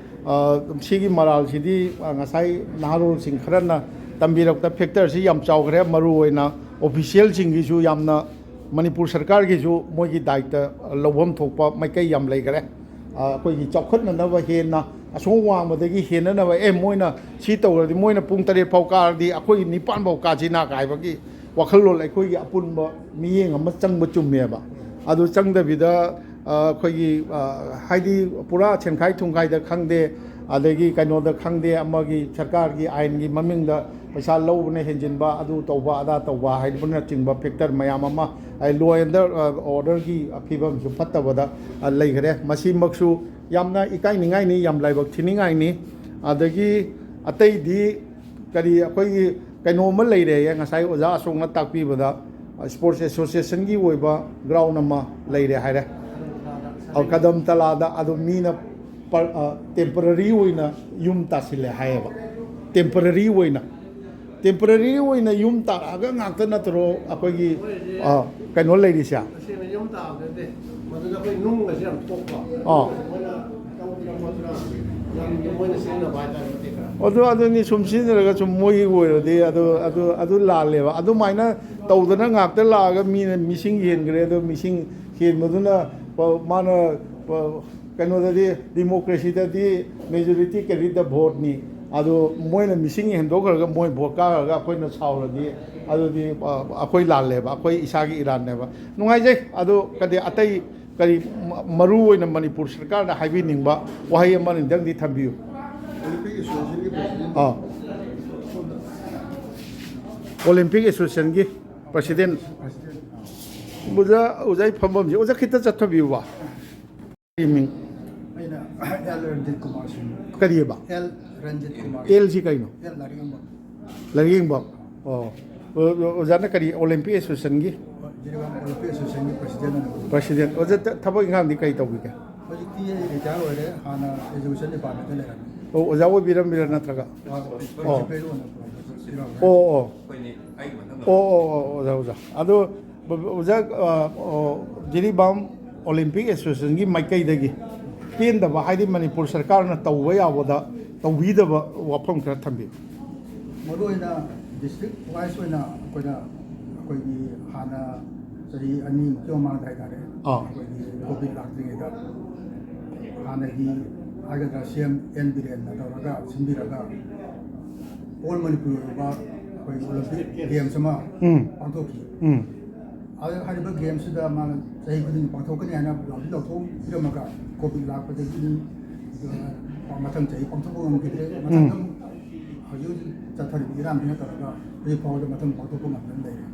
ꯑ, ꯁꯤꯒꯤ ꯃꯔꯥꯜꯁꯤꯗꯤ ꯑ, ꯉꯁꯥꯏ ꯅꯍꯥꯔꯣꯜꯁꯤꯡ ꯈꯔꯅ ꯇꯝꯕꯤꯔꯛꯇ ꯐꯦꯛꯇꯔꯁꯤ ꯌꯥꯝ ꯆꯥꯎꯈ꯭ꯔꯦ꯫ ꯃꯔꯨꯑꯣꯏꯅ ꯑꯣꯐꯤꯁꯤꯌꯦꯜꯁꯤꯡꯒꯤꯁꯨ ꯌꯥꯝꯅ ꯃꯅꯤꯄꯨꯔ ꯁꯔꯀꯥꯔꯒꯤꯁꯨ ꯃꯣꯏꯒꯤ ꯗꯥꯏꯇ ꯂꯧꯐꯝ ꯊꯣꯛꯄ ꯃꯥꯏꯀꯩ ꯌꯥꯝ ꯂꯩꯈꯔꯦ꯫ ꯑ, ꯑꯩꯈꯣꯏꯒꯤ ꯆꯥꯎꯈꯠꯅꯅꯕ ꯍꯦꯟꯅ ꯑꯁꯣꯝ ꯋꯥꯡꯃꯗꯒꯤ ꯍꯦꯟꯅꯅꯕ, ꯑꯦ, ꯃꯣꯏꯅ ꯁꯤ ꯇꯧꯔꯗꯤ, ꯃꯣꯏꯅ ꯄꯨꯡ ꯇꯔꯦꯠ ꯐꯥꯎ ꯀꯥꯔꯗꯤ ꯑꯩꯈꯣꯏ ꯅꯤꯄꯥꯟ ꯐꯥꯎ ꯀꯥꯁꯤꯅ ꯀꯥꯏꯕꯒꯤ ꯋꯥꯈꯜꯂꯣꯟ ꯑꯩꯈꯣꯏꯒꯤ ꯑꯄꯨꯟꯕ ꯃꯤꯠꯌꯦꯡ ꯑꯃ ꯆꯪꯕ ꯆꯨꯝꯃꯦꯕ꯫ ꯑꯗꯨ ꯆꯪꯗꯕꯤꯗ, ꯑ, ꯑꯩꯈꯣꯏꯒꯤ, ꯑ, ꯍꯥꯏꯗꯤ ꯄꯨꯔꯥ ꯁꯦꯟꯈꯥꯏ ꯊꯨꯝꯈꯥꯏꯗ ꯈꯪꯗꯦ, ꯑꯗꯒꯤ ꯀꯩꯅꯣꯗ ꯈꯪꯗꯦ, ꯑꯃꯒꯤ ꯁꯔꯀꯥꯔꯒꯤ ꯑꯥꯏꯟꯒꯤ ꯃꯃꯤꯡꯗ ꯄꯩꯁꯥ ꯂꯧꯕꯅ ꯍꯦꯟꯖꯤꯟꯕ, ꯑꯗꯨ ꯇꯧꯕ, ꯑꯗꯥ ꯇꯧꯕ ꯍꯥꯏꯕꯅꯆꯤꯡꯕ ꯐꯦꯛꯇꯔ ꯃꯌꯥꯝ ꯑꯃ, ꯑ, law and orderꯒꯤ ꯐꯤꯕꯝꯁꯨ ꯐꯠꯇꯕꯗ, ꯑ, ꯂꯩꯈ꯭ꯔꯦ꯫ ꯃꯁꯤꯃꯛꯁꯨ ꯌꯥꯝꯅ ꯏꯀꯥꯏꯅꯤꯡꯉꯥꯏꯅꯤ, ꯌꯥꯝ ꯂꯥꯏꯕꯛ ꯊꯤꯅꯤꯡꯉꯥꯏꯅꯤ꯫ ꯑꯗꯒꯤ ꯑꯇꯩꯗꯤ ꯀꯔꯤ, ꯑꯩꯈꯣꯏꯒꯤ ꯀꯩꯅꯣꯝꯃ ꯂꯩꯔꯦ, ꯉꯁꯥꯏ ꯑꯣꯖꯥ ꯑꯁꯣꯛꯅ ꯇꯥꯛꯄꯤꯕꯗ ꯁ꯭ꯄꯣꯔꯠꯁ ꯑꯦꯁꯣꯁꯤꯌꯦꯁꯟꯒꯤ ꯑꯣꯏꯕ ꯒ꯭ꯔꯥꯎꯟ ꯑꯃ ꯂꯩꯔꯦ ꯍꯥꯏꯔꯦ꯫ ꯑ, ꯀꯗꯝ ꯇꯂꯥꯗ ꯑꯗꯨ ꯃꯤꯅ ꯄ-, ꯑ, ꯇꯦꯝꯄꯔꯔꯤ ꯑꯣꯏꯅ ꯌꯨꯝ ꯇꯥꯁꯤꯜꯂꯦ ꯍꯥꯏꯌꯦꯕ꯫ ꯇꯦꯝꯄꯔꯔꯤ ꯑꯣꯏꯅ, ꯇꯦꯝꯄꯔꯔꯤ ꯑꯣꯏꯅ ꯌꯨꯝ ꯇꯥꯔꯛꯑꯒ ꯉꯥꯛꯇ ꯅꯠꯇ꯭ꯔꯣ ꯑꯩꯈꯣꯏꯒꯤ, ꯑ, ꯀꯩꯅꯣ ꯂꯩꯔꯤꯁꯦ? ꯇꯁꯦꯡꯅ ꯌꯨꯝ ꯇꯥꯕ ꯅꯠꯇꯦ, ꯃꯗꯨꯗ ꯑꯩꯈꯣꯏ ꯅꯨꯡꯒꯁꯦ ꯌꯥꯝ ꯊꯣꯛꯄ꯫ ꯑꯥ꯫ ꯃꯣꯏꯅ ꯇꯧꯗꯅ ꯈꯣꯠꯇꯅ ꯌꯥꯝ ꯃꯣꯏꯅ ꯁꯤꯖꯤꯟꯅꯕ ꯍꯥꯏꯇꯥꯔꯦ, ꯃꯇꯦꯛ ꯈꯔ꯫ ꯑꯗꯨ, ꯑꯗꯨꯅꯤ, ꯁꯨꯝ ꯁꯤꯖꯤꯟꯅꯔꯒ ꯁꯨꯝ ꯃꯣꯏꯒꯤ ꯑꯣꯏꯔꯗꯤ ꯑꯗꯨ, ꯑꯗꯨ, ꯑꯗꯨ ꯂꯥꯜꯂꯦꯕ꯫ ꯑꯗꯨꯃꯥꯏꯅ ꯇꯧꯗꯅ ꯉꯥꯛꯇ ꯂꯥꯛꯑꯒ ꯃꯤꯅ ꯃꯤꯁꯤꯡ ꯍꯦꯟꯈ꯭ꯔꯦ꯫ ꯑꯗꯣ ꯃꯤꯁꯤꯡ ꯍꯦꯟꯕꯗꯨꯅ ꯄ-, ꯃꯥꯅ ꯄ-, ꯀꯩꯅꯣꯗꯗꯤ, ꯗꯤꯃꯣꯀ꯭ꯔꯦꯁꯤꯗꯗꯤ majority carry the voteꯅꯤ꯫ ꯑꯗꯣ ꯃꯣꯏꯅ ꯃꯤꯁꯤꯡ ꯍꯦꯟꯗꯣꯛꯈ꯭ꯔꯒ ꯃꯣꯏ ꯚꯣꯠ ꯀꯥꯈ꯭ꯔꯒ ꯑꯩꯈꯣꯏꯅ ꯁꯥꯎꯔꯗꯤ, ꯑꯗꯨꯗꯤ, ꯑ, ꯑꯩꯈꯣꯏ ꯂꯥꯜꯂꯦꯕ, ꯑꯩꯈꯣꯏ ꯏꯁꯥꯒꯤ ꯏꯔꯥꯟꯅꯦꯕ꯫ ꯅꯨꯡꯉꯥꯏꯖꯩ꯫ ꯑꯗꯣ ꯀꯗꯤ ꯑꯇꯩ ꯀꯔꯤ ꯃ-, ꯃꯔꯨ ꯑꯣꯏꯅ ꯃꯅꯤꯄꯨꯔ ꯁꯔꯀꯥꯔꯅ ꯍꯥꯏꯕꯤꯅꯤꯡꯕ ꯋꯥꯍꯩ ꯑꯃꯅꯤꯗꯪꯗꯤ ꯊꯝꯕꯤꯌꯨ꯫ ꯑꯣꯂꯤꯝꯄꯤꯛ ꯑꯦꯁꯣꯁꯤꯌꯦꯁꯟꯒꯤ ꯄ꯭ꯔꯁꯤꯗꯦꯟ꯫ ꯑꯥ꯫ ꯑꯣꯂꯤꯝꯄꯤꯛ ꯑꯦꯁꯣꯁꯤꯌꯦꯁꯟꯒꯤ ꯄ꯭ꯔꯁꯤꯗꯦꯟ꯫ ꯄ꯭ꯔꯁꯤꯗꯦꯟ, ꯑꯥ꯫ ꯑꯣꯖꯥ, ꯑꯣꯖꯥꯒꯤ ꯐꯝꯐꯝꯁꯦ, ꯑꯣꯖꯥ ꯈꯤꯇ ꯆꯠꯊꯕꯤꯌꯨꯕ꯫ ꯀꯔꯤ ꯃꯤꯡ? ꯑꯩꯅ ꯑꯦꯜ ꯔꯟꯖꯤꯠ ꯀꯨꯃꯥꯔ ꯁꯤꯡ꯫ ꯀꯔꯤꯑꯕ? ꯑꯦꯜ ꯔꯟꯖꯤꯠ ꯀꯨꯃꯥꯔ꯫ ꯑꯦꯜꯁꯤ ꯀꯩꯅꯣ? ꯑꯦꯜ ꯂꯥꯏꯔꯤꯛ ꯌꯦꯡꯕ꯫ ꯂꯥꯏꯔꯤꯛ ꯌꯦꯡꯕ꯫ ꯑꯣ꯫ ꯑꯣ, ꯑꯣ, ꯑꯣꯖꯥꯅ ꯀꯔꯤ, ꯑꯣꯂꯤꯝꯄꯤꯛ ꯑꯦꯁꯣꯁꯤꯌꯦꯁꯟꯒꯤ? ꯖꯤꯔꯤꯕꯥꯝ ꯑꯣꯂꯤꯝꯄꯤꯛ ꯑꯦꯁꯣꯁꯤꯌꯦꯁꯟꯒꯤ ꯄ꯭ꯔꯁꯤꯗꯦꯟ ꯑꯣꯏꯅ꯫ ꯄ꯭ꯔꯁꯤꯗꯦꯟ꯫ ꯑꯣꯖꯥ, ꯊ-, ꯊꯕꯛ ꯏꯪꯈꯥꯡꯗꯤ ꯀꯔꯤ ꯇꯧꯕꯤꯒꯦ? ꯍꯧꯖꯤꯛꯇꯤ ꯑꯩ ꯔꯤꯇꯥꯌꯔ ꯑꯣꯏꯔꯦ꯫ ꯍꯥꯟꯅ ꯑꯦꯖꯨꯀꯦꯁꯟ ꯗꯤꯄꯥꯔꯠꯃꯦꯟꯇ ꯂꯩꯔꯝꯃꯤ꯫ ꯑꯣ, ꯑꯣꯖꯥ ꯑꯣꯏꯕꯤꯔꯝꯃꯤꯔꯥ ꯅꯠꯇ꯭ꯔꯒ? ꯑꯥ, ꯑꯣ꯫ ꯄ꯭ꯔꯤꯟꯁꯤꯄꯦꯜ ꯑꯣꯏꯅ ꯄ꯭ꯔꯣꯐꯦꯁꯔ ꯁꯤꯔꯥꯝ꯫ ꯑꯣ, ꯑꯣ꯫ ꯑꯣ, ꯑꯣ, ꯑꯣ, ꯑꯣꯖꯥ, ꯑꯣꯖꯥ꯫ ꯑꯗꯣ, ꯑꯣꯖꯥ, ꯑ, ꯑꯣ, ꯖꯤꯔꯤꯕꯥꯝ ꯑꯣꯂꯤꯝꯄꯤꯛ ꯑꯦꯁꯣꯁꯤꯌꯦꯁꯟꯒꯤ ꯃꯥꯏꯀꯩꯗꯒꯤ ꯄꯦꯟꯗꯕ, ꯍꯥꯏꯗꯤ ꯃꯅꯤꯄꯨꯔ ꯁꯔꯀꯥꯔꯅ ꯇꯧꯕ ꯌꯥꯕꯗ ꯇꯧꯕꯤꯗꯕ ꯋꯥꯐꯝ ꯈꯔ ꯊꯝꯕꯤꯌꯨ꯫ ꯃꯔꯨꯑꯣꯏꯅ ꯗꯤꯁꯇ꯭ꯔꯤꯛ ꯋꯥꯏꯁ ꯑꯣꯏꯅ ꯑꯩꯈꯣꯏꯅ, ꯑꯩꯈꯣꯏꯒꯤ ꯍꯥꯟꯅ ꯆꯍꯤ ꯑꯅꯤꯃꯨꯛꯀꯤ ꯃꯃꯥꯡꯗ ꯍꯥꯏꯇꯥꯔꯦ, ꯑꯥ꯫ ꯑꯩꯈꯣꯏꯒꯤ ꯀꯣꯚꯤꯗ ꯂꯥꯛꯇ꯭ꯔꯤꯉꯩꯗ ꯍꯥꯟꯅꯒꯤ ꯍꯥꯏꯒꯗ꯭ꯔꯥ, ꯁꯤ ꯑꯦꯝ ꯑꯦꯟ ꯕꯤꯔꯦꯟꯅ ꯇꯧꯔꯒ ꯁꯤꯟꯕꯤꯔꯒ ꯑꯣꯜ ꯃꯅꯤꯄꯨꯔ ꯑꯣꯏꯕ ꯑꯩꯈꯣꯏꯒꯤ ꯑꯣꯂꯤꯝꯄꯤꯛ ꯒꯦꯝꯁ ꯑꯃ ꯎꯝ꯫ ꯄꯥꯡꯊꯣꯛꯈꯤ꯫ ꯎꯝ꯫ ꯑꯗ ꯍꯥꯏꯔꯤꯕ ꯒꯦꯝꯁꯤꯗ ꯃꯥꯅ ꯆꯍꯤ ꯈꯨꯗꯤꯡꯒꯤ ꯄꯥꯡꯊꯣꯛꯀꯅꯤ ꯍꯥꯏꯅ ꯂꯥꯎꯊꯣꯛ ꯂꯥꯎꯊꯣꯛꯄꯤꯔꯝꯃꯒ ꯀꯣꯚꯤꯗ ꯂꯥꯛꯄꯗꯒꯤ ꯑꯗꯨꯝ, ꯑ, ꯃꯊꯪ ꯆꯍꯤ ꯄꯥꯡꯊꯣꯛꯄ ꯉꯝꯈꯤꯗ꯭ꯔꯦ꯫ ꯃꯊꯪꯗ ꯎꯝ꯫ ꯑꯃꯨꯛ ꯍꯧꯖꯤꯛ ꯍꯧꯖꯤꯛ ꯆꯠꯊꯔꯤꯕ ꯏꯔꯥꯡꯁꯤꯅ ꯇꯧꯔꯒ ꯍꯧꯖꯤꯛ ꯐꯥꯎꯕꯗ ꯃꯊꯪ ꯄꯥꯡꯊꯣꯛꯄ ꯉꯝꯗꯅ ꯂꯩꯔꯦ꯫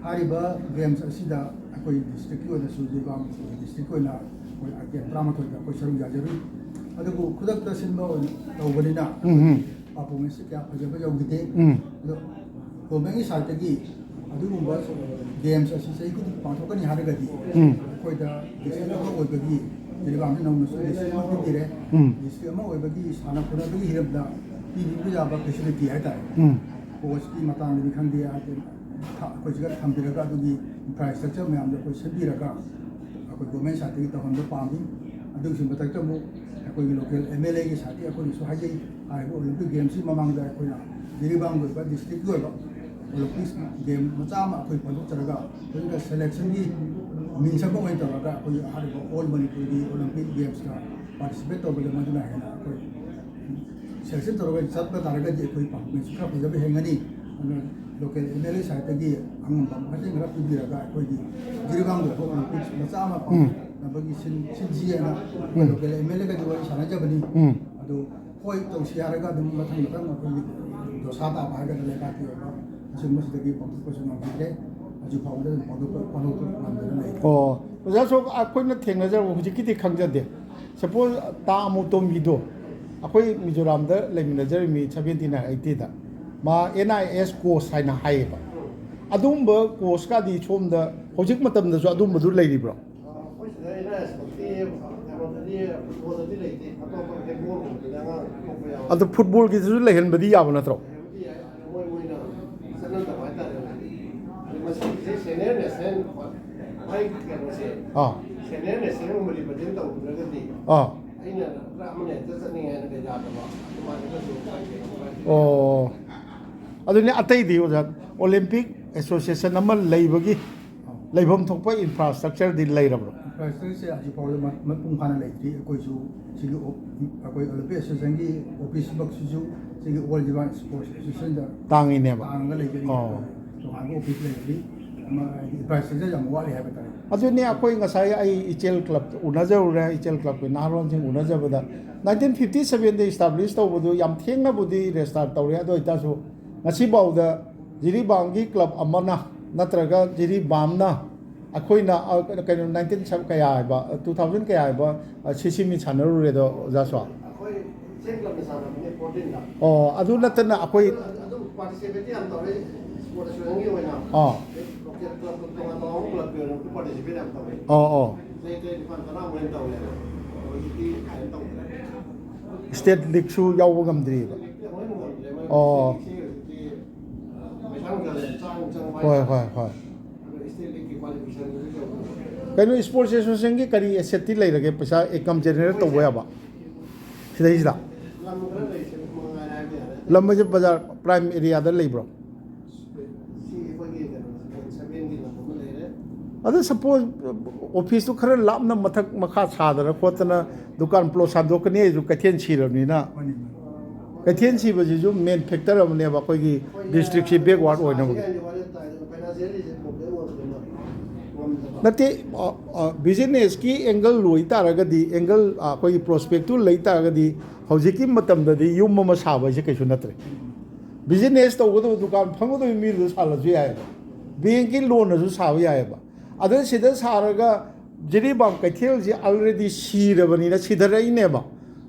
ꯍꯥꯏꯔꯤꯕ ꯒꯦꯝꯁ ꯑꯁꯤꯗ ꯑꯩꯈꯣꯏ ꯗꯤꯁꯇ꯭ꯔꯤꯛꯀꯤ ꯑꯣꯏꯅꯁꯨ, ꯖꯤꯔꯤꯕꯥꯝ ꯗꯤꯁꯇ꯭ꯔꯤꯛꯀꯤ ꯑꯣꯏꯅ ꯑꯩꯈꯣꯏ ꯑꯥꯏꯇꯦꯝ ꯇꯔꯥꯃꯥꯊꯣꯏꯗ ꯑꯩꯈꯣꯏ ꯁꯔꯨꯛ ꯌꯥꯖꯔꯨꯏ꯫ ꯑꯗꯨꯕꯨ ꯈꯨꯗꯛꯇ ꯁꯤꯟꯕ ꯑꯣꯏꯅ ꯇꯧꯕꯅꯤꯅ ꯎꯝ, ꯎꯝ꯫ ꯄꯥꯔꯐꯣꯔꯃꯦꯟꯁꯁꯦ ꯀꯌꯥ ꯐꯖꯕ ꯌꯧꯈꯤꯗꯦ꯫ ꯎꯝ꯫ ꯑꯗꯣ ꯒꯣꯔꯃꯦꯟꯒꯤ ꯁꯥꯏꯠꯇꯒꯤ ꯑꯗꯨꯒꯨꯝꯕ ꯒꯦꯝꯁ ꯑꯁꯤ ꯆꯍꯤ ꯈꯨꯗꯤꯡꯒꯤ ꯄꯥꯡꯊꯣꯛꯀꯅꯤ ꯍꯥꯏꯔꯒꯗꯤ, ꯎꯝ꯫ ꯑꯩꯈꯣꯏꯗ ꯗꯤꯁꯇ꯭ꯔꯤꯛ ꯑꯃ ꯑꯣꯏꯕꯒꯤ, ꯖꯤꯔꯤꯕꯥꯝꯁꯤ ꯅꯧꯅꯁꯨ ꯗꯤꯁꯇ꯭ꯔꯤꯛ ꯑꯃ ꯄꯤꯕꯤꯔꯦ꯫ ꯎꯝ꯫ ꯗꯤꯁꯇ꯭ꯔꯤꯛ ꯑꯃ ꯑꯣꯏꯕꯒꯤ ꯁꯥꯟꯅ ꯈꯣꯠꯅꯕꯒꯤ ꯍꯤꯔꯝꯗ ꯄꯤꯕꯤꯕ ꯌꯥꯕ ꯐꯦꯁꯤꯂꯤꯇꯤ ꯍꯥꯏꯇꯥꯔꯦ꯫ ꯎꯝ꯫ ꯀꯣꯆꯀꯤ ꯃꯇꯥꯡꯗꯅꯤ ꯈꯪꯗꯦ, ꯍꯥꯏꯗꯤ ꯊ-, ꯑꯩꯈꯣꯏ ꯁꯤꯗ ꯊꯝꯕꯤꯔꯒ ꯑꯗꯨꯒꯤ ꯏꯟꯐ꯭ꯔꯥꯁ꯭ꯇ꯭ꯔꯛꯆꯔ ꯃꯌꯥꯝꯗꯣ ꯑꯩꯈꯣꯏ ꯁꯦꯝꯕꯤꯔꯒ ꯑꯩꯈꯣꯏ ꯒꯣꯔꯃꯦꯟ ꯁꯥꯏꯠꯇꯒꯤ ꯇꯧꯍꯟꯕ ꯄꯥꯝꯃꯤ꯫ ꯑꯗꯨꯒꯤꯁꯨ ꯃꯊꯛꯇ ꯑꯃꯨꯛ ꯑꯩꯈꯣꯏꯒꯤ ꯂꯣꯀꯦꯜ ꯑꯦꯝ ꯑꯦꯜ ꯑꯦꯒꯤ ꯁꯥꯏꯠꯇꯒꯤ ꯑꯩꯈꯣꯏꯅꯁꯨ ꯍꯥꯏꯖꯩ, ꯍꯥꯏꯔꯤꯕ ꯑꯣꯂꯦꯝꯄꯤꯛ ꯒꯦꯝꯁꯤ ꯃꯃꯥꯡꯗ ꯑꯩꯈꯣꯏꯅ ꯖꯤꯔꯤꯕꯥꯝꯒꯤ ꯑꯣꯏꯕ ꯗꯤꯁꯇ꯭ꯔꯤꯛꯀꯤ ꯑꯣꯏꯕ ꯑꯣꯂꯦꯝꯄꯤꯛꯁ ꯒꯦꯝ ꯃꯆꯥ ꯑꯃ ꯑꯩꯈꯣꯏ ꯄꯥꯡꯊꯣꯛꯆꯔꯒ, ꯍꯧꯖꯤꯛꯇ ꯁꯦꯂꯦꯛꯁꯟꯒꯤ ꯃꯤꯡ ꯆꯟꯕ ꯑꯣꯏꯅ ꯇꯧꯔꯒ ꯑꯩꯈꯣꯏ ꯍꯥꯏꯔꯤꯕ ꯑꯣꯜ ꯃꯅꯤꯄꯨꯔꯒꯤ ꯑꯣꯂꯦꯝꯄꯤꯛ ꯒꯦꯝꯁꯇ ꯄꯥꯔꯇꯤꯁꯤꯄꯦꯠ ꯇꯧꯕꯗ ꯃꯗꯨꯅ ꯍꯦꯟꯅ ꯑꯩꯈꯣꯏ ꯁꯦꯂꯦꯛꯁꯟ ꯇꯧꯔꯒ ꯆꯠꯄ ꯇꯥꯔꯒꯗꯤ ꯑꯩꯈꯣꯏ ꯄꯥꯔꯐꯣꯔꯃꯦꯟꯁ ꯈꯔ ꯐꯖꯕ ꯍꯦꯟꯒꯅꯤ꯫ ꯑꯗꯨꯅ ꯂꯣꯀꯦꯜ ꯑꯦꯝ ꯑꯦꯜ ꯑꯦ ꯁꯥꯏꯠꯇꯒꯤ ꯑꯉꯝꯕ ꯃꯇꯦꯡ ꯈꯔ ꯄꯤꯕꯤꯔꯒ ꯑꯩꯈꯣꯏꯒꯤ ꯖꯤꯔꯤꯕꯥꯝꯒꯤ ꯑꯣꯏꯕ ꯑꯣꯂꯦꯝꯄꯤꯛꯁ ꯃꯆꯥ ꯑꯃ ꯎꯝ꯫ ꯄꯥꯡꯊꯣꯛꯅꯕꯒꯤ ꯁꯤꯟ-, ꯁꯤꯟꯁꯤ ꯍꯥꯏꯅ ꯎꯝ꯫ ꯂꯣꯀꯦꯜ ꯑꯦꯝ ꯑꯦꯜ ꯑꯦꯒꯗꯤ ꯋꯥꯔꯤ ꯁꯥꯟꯅꯖꯕꯅꯤ꯫ ꯎꯝ꯫ ꯑꯗꯨ ꯍꯣꯏ, ꯇꯧꯁꯤ ꯍꯥꯏꯔꯒ ꯑꯗꯨꯝ ꯃꯊꯪ ꯃꯊꯪ ꯑꯩꯈꯣꯏꯒꯤ ꯗꯣꯁꯥ ꯇꯥꯕ ꯍꯥꯏꯒꯗ꯭ꯔꯥ, ꯂꯩꯕꯥꯛꯀꯤ ꯑꯣꯏꯕ ꯑꯁꯤꯒꯨꯝꯕꯁꯤꯗꯒꯤ ꯄꯥꯡꯊꯣꯛꯄꯁꯨ ꯉꯝꯈꯤꯗ꯭ꯔꯦ꯫ ꯍꯧꯖꯤꯛ ꯐꯥꯎꯕꯗ ꯑꯗꯨꯝ ꯄꯥꯡꯊꯣꯛꯄ, ꯄꯥꯡꯊꯣꯛꯄ ꯉꯝꯗꯅ ꯂꯩꯔꯤ꯫ ꯑꯣ, ꯑꯣꯖꯥꯁꯨ ꯑꯩꯈꯣꯏꯅ ꯊꯦꯡꯅꯖꯔꯕ ꯍꯧꯖꯤꯛꯀꯤꯗꯤ ꯈꯪꯖꯗꯦ꯫ ꯁꯄꯣꯁ ꯇꯥ ꯑꯃꯨꯇꯣꯝꯕꯤꯗꯣ ꯑꯩꯈꯣꯏ ꯃꯤꯖꯣꯔꯥꯝꯗ ꯂꯩꯃꯤꯟꯅꯖꯔꯝꯃꯤ ꯁꯚꯦꯟꯇꯤ ꯅꯥꯏꯟ ꯑꯩꯠꯇꯤꯗ, ꯃꯥ ꯑꯦꯟ ꯑꯥꯏ ꯑꯦꯁ ꯀꯣꯁ ꯍꯥꯏꯅ ꯍꯥꯏꯌꯦꯕ꯫ ꯑꯗꯨꯒꯨꯝꯕ ꯀꯣꯁꯀꯗꯤ ꯁꯣꯝꯗ ꯍꯧꯖꯤꯛ ꯃꯇꯝꯗꯁꯨ ꯑꯗꯨꯝꯕꯗꯨ ꯂꯩꯔꯤꯕ꯭ꯔꯣ? ꯑꯩꯈꯣꯏ ꯁꯤꯗ ꯑꯦꯟ ꯑꯥꯏ ꯑꯦꯁ ꯃꯛꯇꯤ ꯀꯩꯅꯣꯗꯗꯤ, ꯐꯨꯠꯕꯣꯜꯗꯗꯤ ꯂꯩꯇꯦ꯫ ꯑꯇꯣꯞꯄ ꯍꯦꯟꯕꯣꯜꯒꯨꯝꯕꯗꯗꯤ ꯑꯉꯥꯡ ꯊꯣꯛꯄ ꯌꯥꯎꯋꯦ꯫ ꯑꯗꯣ ꯐꯨꯠꯕꯣꯜꯒꯤꯗꯨꯁꯨ ꯂꯩꯍꯟꯕꯗꯤ ꯌꯥꯕ ꯅꯠꯇ꯭ꯔꯣ? ꯂꯩꯍꯟꯕꯗꯤ ꯌꯥꯏ꯫ ꯑꯗꯣ ꯃꯣꯏ, ꯃꯣꯏꯅ ꯆꯠꯅꯗꯕ ꯍꯥꯏꯇꯥꯔꯦꯅꯦ꯫ ꯑꯗꯩ ꯃꯁꯤꯒꯤꯁꯦ ꯁꯦꯅꯤꯌꯔ ꯅꯦꯁꯅꯦꯜ, ꯃꯥꯒꯤ ꯀꯩꯅꯣꯁꯦ, ꯑꯥ꯫ ꯁꯦꯅꯤꯌꯔ ꯅꯦꯁꯅꯦꯜꯒꯨꯝꯕ ꯔꯤꯄ꯭ꯔꯖꯦꯟ ꯇꯧꯕꯤꯗ꯭ꯔꯒꯗꯤ ꯑꯥ꯫ ꯑꯩꯅ ꯈꯔ ꯑꯃꯅ ꯍꯦꯛꯇ ꯆꯠꯅꯤꯡꯉꯦ ꯍꯥꯏꯅ ꯌꯥꯗꯕ꯫ ꯑꯗꯨꯃꯥꯏꯅ ꯈꯔꯁꯨ ꯍꯥꯏꯖꯩ꯫ ꯑꯣ꯫ ꯑꯗꯨꯅꯤ, ꯑꯇꯩꯗꯤ ꯑꯣꯖꯥ, ꯑꯣꯂꯦꯝꯄꯤꯛ ꯑꯦꯁꯣꯁꯤꯌꯦꯁꯟ ꯑꯃ ꯂꯩꯕꯒꯤ ꯂꯩꯐꯝ ꯊꯣꯛꯄ ꯏꯟꯐ꯭ꯔꯥꯁ꯭ꯇ꯭ꯔꯛꯆꯔꯗꯤ ꯂꯩꯔꯕ꯭ꯔꯣ? ꯏꯟꯐ꯭ꯔꯥꯁ꯭ꯇ꯭ꯔꯛꯆꯔꯁꯦ ꯍꯧꯖꯤꯛ ꯐꯥꯎꯕꯗ ꯃ-, ꯃꯄꯨꯡ ꯐꯥꯅ ꯂꯩꯇ꯭ꯔꯤ꯫ ꯑꯩꯈꯣꯏꯁꯨ ꯁꯤꯒꯤ ꯑꯣ-, ꯑꯩꯈꯣꯏ ꯑꯣꯂꯦꯝꯄꯤꯛ ꯑꯦꯁꯣꯁꯤꯌꯦꯁꯟꯒꯤ ꯑꯣꯐꯤꯁꯃꯛꯁꯤꯁꯨ ꯁꯤꯒꯤ ꯑꯣꯜ ꯖꯤꯔꯤꯕꯥꯝ ꯏꯁꯄꯣꯔꯠꯁ ꯑꯦꯁꯣꯁꯤꯌꯦꯁꯟꯗ ꯇꯥꯡꯉꯤꯅꯦꯕ꯫ ꯇꯥꯡꯉꯒ ꯂꯩꯖꯔꯤ꯫ ꯑꯣ꯫ ꯇꯣꯉꯥꯟꯕ ꯑꯣꯐꯤꯁ ꯂꯩꯇ꯭ꯔꯤ꯫ ꯑꯃ, ꯍꯥꯏꯗꯤ, ꯏꯟꯐ꯭ꯔꯥꯁ꯭ꯇ꯭ꯔꯛꯆꯔ ꯌꯥꯝ ꯋꯥꯠꯂꯤ ꯍꯥꯏꯕ ꯇꯥꯔꯦ꯫ ꯑꯗꯨꯅꯤ, ꯑꯩꯈꯣꯏ ꯉꯁꯥꯏ ꯑꯩ ꯏꯆꯦꯜ ꯀ꯭ꯂꯕꯇ ꯎꯅꯖꯔꯨꯔꯦ, ꯏꯆꯦꯜ ꯀ꯭ꯂꯕꯀꯤ ꯅꯍꯥꯔꯣꯜꯁꯤꯡ ꯎꯅꯖꯕꯗ nineteen fifty sevenꯗ establish ꯇꯧꯕꯗꯨ ꯌꯥꯝ ꯊꯦꯡꯅꯕꯨꯗꯤ register ꯇꯧꯔꯦ, ꯑꯗꯨ ꯑꯣꯏꯇꯥꯔꯁꯨ ꯉꯁꯤꯐꯥꯎꯗ ꯖꯤꯔꯤꯕꯥꯝꯒꯤ ꯀ꯭ꯂꯕ ꯑꯃꯅ ꯅꯠꯇ꯭ꯔꯒ ꯖꯤꯔꯤꯕꯥꯝꯅ ꯑꯩꯈꯣꯏꯅ, ꯑ, ꯀꯩꯅꯣ, nineteen ꯀꯌꯥ ꯍꯥꯏꯕ, two thousand ꯀꯌꯥ ꯍꯥꯏꯕ, ꯑ, ꯁꯤꯁꯤꯃꯤ ꯁꯥꯟꯅꯔꯨꯔꯦꯗꯣ, ꯑꯣꯖꯥꯁꯨ? ꯑꯩꯈꯣꯏ ꯏꯆꯦꯜ ꯀ꯭ꯂꯕꯅ ꯁꯥꯟꯅꯕꯅꯦ, fourteenꯗ꯫ ꯑꯣ, ꯑꯗꯨ ꯅꯠꯇꯅ ꯑꯩꯈꯣꯏ ꯑꯗꯨ, ꯑꯗꯨꯝ participate ꯌꯥꯝ ꯇꯧꯔꯦ, sports associationꯒꯤ ꯑꯣꯏꯅ꯫ ꯑꯥ꯫ ꯂꯣꯀꯦꯜ ꯀ꯭ꯂꯕ ꯇꯣꯉꯥꯟ ꯇꯣꯉꯥꯟꯕ ꯀ꯭ꯂꯕꯀꯤ ꯑꯣꯏꯅ participate ꯌꯥꯝ ꯇꯧꯔꯦ꯫ ꯑꯣ, ꯑꯣ꯫ ꯑꯇꯩ ꯑꯇꯩ ꯅꯤꯄꯥꯜ ꯇꯔꯥꯃꯨꯛ ꯍꯦꯟꯅ ꯇꯧꯔꯦ꯫ ꯍꯧꯖꯤꯛꯇꯤ ꯀꯩꯅꯣ ꯇꯧꯗ꯭ꯔꯦ꯫ State leagueꯁꯨ ꯌꯥꯎꯕ ꯉꯝꯗ꯭ꯔꯤꯕ? ꯍꯧꯖꯤꯛꯇꯤ ꯑꯃꯨꯛ ꯍꯦꯟꯅ ꯉꯝꯗ꯭ꯔꯦ꯫ ꯃꯣꯏ ꯑꯣ꯫ State leagueꯁꯤ ꯍꯧꯖꯤꯛꯇꯤ, ꯑ, ꯄꯩꯁꯥ ꯅꯨꯡꯁꯥ ꯂꯩ, ꯆꯥꯡ ꯆꯪꯕ ꯍꯣꯏ, ꯍꯥꯏꯇꯥꯔꯦ꯫ ꯍꯣꯏ, ꯍꯣꯏ꯫ ꯑꯗꯨ state leagueꯀꯤ qualificationꯗꯨꯁꯨ ꯌꯧꯗꯕ꯫ ꯀꯩꯅꯣ, sports associationꯒꯤ ꯀꯔꯤ assetꯇꯤ ꯂꯩꯔꯒꯦ, ꯄꯩꯁꯥ income generate ꯇꯧꯕ ꯌꯥꯕ? ꯁꯤꯗꯩꯁꯤꯗ? ꯂꯝ ꯈꯔ ꯂꯩ, ꯂꯝ ꯑꯁꯦ ꯕꯖꯥꯔ ꯄ꯭ꯔꯥꯏꯝ ꯑꯦꯔꯤꯌꯥꯗ ꯂꯩꯕ꯭ꯔꯣ? ꯑꯗꯣ ꯁꯄꯣꯁ ꯑꯣꯐꯤꯁꯇꯨ ꯈꯔ ꯂꯥꯞꯅ ꯃꯊꯛ ꯃꯈꯥ ꯁꯥꯗꯅ ꯈꯣꯠꯇꯅ ꯗꯨꯀꯥꯟ ꯄ꯭ꯂꯣꯠ ꯁꯥꯟꯗꯣꯛꯀꯅꯤ ꯍꯥꯏꯁꯨ ꯀꯩꯊꯦꯜ ꯁꯤꯔꯕꯅꯤꯅ꯫ ꯀꯩꯊꯦꯜ ꯁꯤꯕꯁꯤꯁꯨ ꯃꯦꯟ ꯐꯦꯛꯇꯔ ꯑꯃꯅꯦꯕ ꯑꯩꯈꯣꯏꯒꯤ ꯗꯤꯁꯇ꯭ꯔꯤꯛꯁꯤ ꯕꯦꯛꯋꯥꯔꯗ ꯑꯣꯏꯅꯕꯒꯤ꯫ ꯅꯠꯇꯦ, ꯕꯤꯖꯤꯅꯦꯁꯀꯤ ꯑꯦꯡꯒꯜ ꯂꯣꯏ ꯇꯥꯔꯒꯗꯤ, ꯑꯦꯡꯒꯜ ꯑꯩꯈꯣꯏꯒꯤ ꯄ꯭ꯔꯣꯁꯄꯦꯛꯇꯨ ꯂꯩ ꯇꯥꯔꯒꯗꯤ, ꯍꯧꯖꯤꯛꯀꯤ ꯃꯇꯝꯗꯗꯤ ꯌꯨꯝ ꯑꯃ ꯁꯥꯕ ꯍꯥꯏꯁꯦ ꯀꯩꯁꯨ ꯅꯠꯇ꯭ꯔꯦ꯫ ꯕꯤꯖꯤꯅꯦꯁ ꯇꯧꯒꯗꯕ, ꯗꯨꯀꯥꯟ ꯐꯝꯒꯗꯕ ꯃꯤꯗꯨꯗ ꯁꯥꯜꯂꯁꯨ ꯌꯥꯏꯑꯕ, ꯕꯦꯡꯀꯤ ꯂꯣꯟꯅꯁꯨ ꯁꯥꯕ ꯌꯥꯏꯑꯕ꯫ ꯑꯗꯨ ꯁꯤꯗ ꯁꯥꯔꯒ ꯖꯤꯔꯤꯕꯥꯝ ꯀꯩꯊꯦꯜꯁꯤ ꯑꯜꯔꯦꯗꯤ ꯁꯤꯔꯕꯅꯤꯅ ꯁꯤꯊꯔꯛꯏꯅꯦꯕ꯫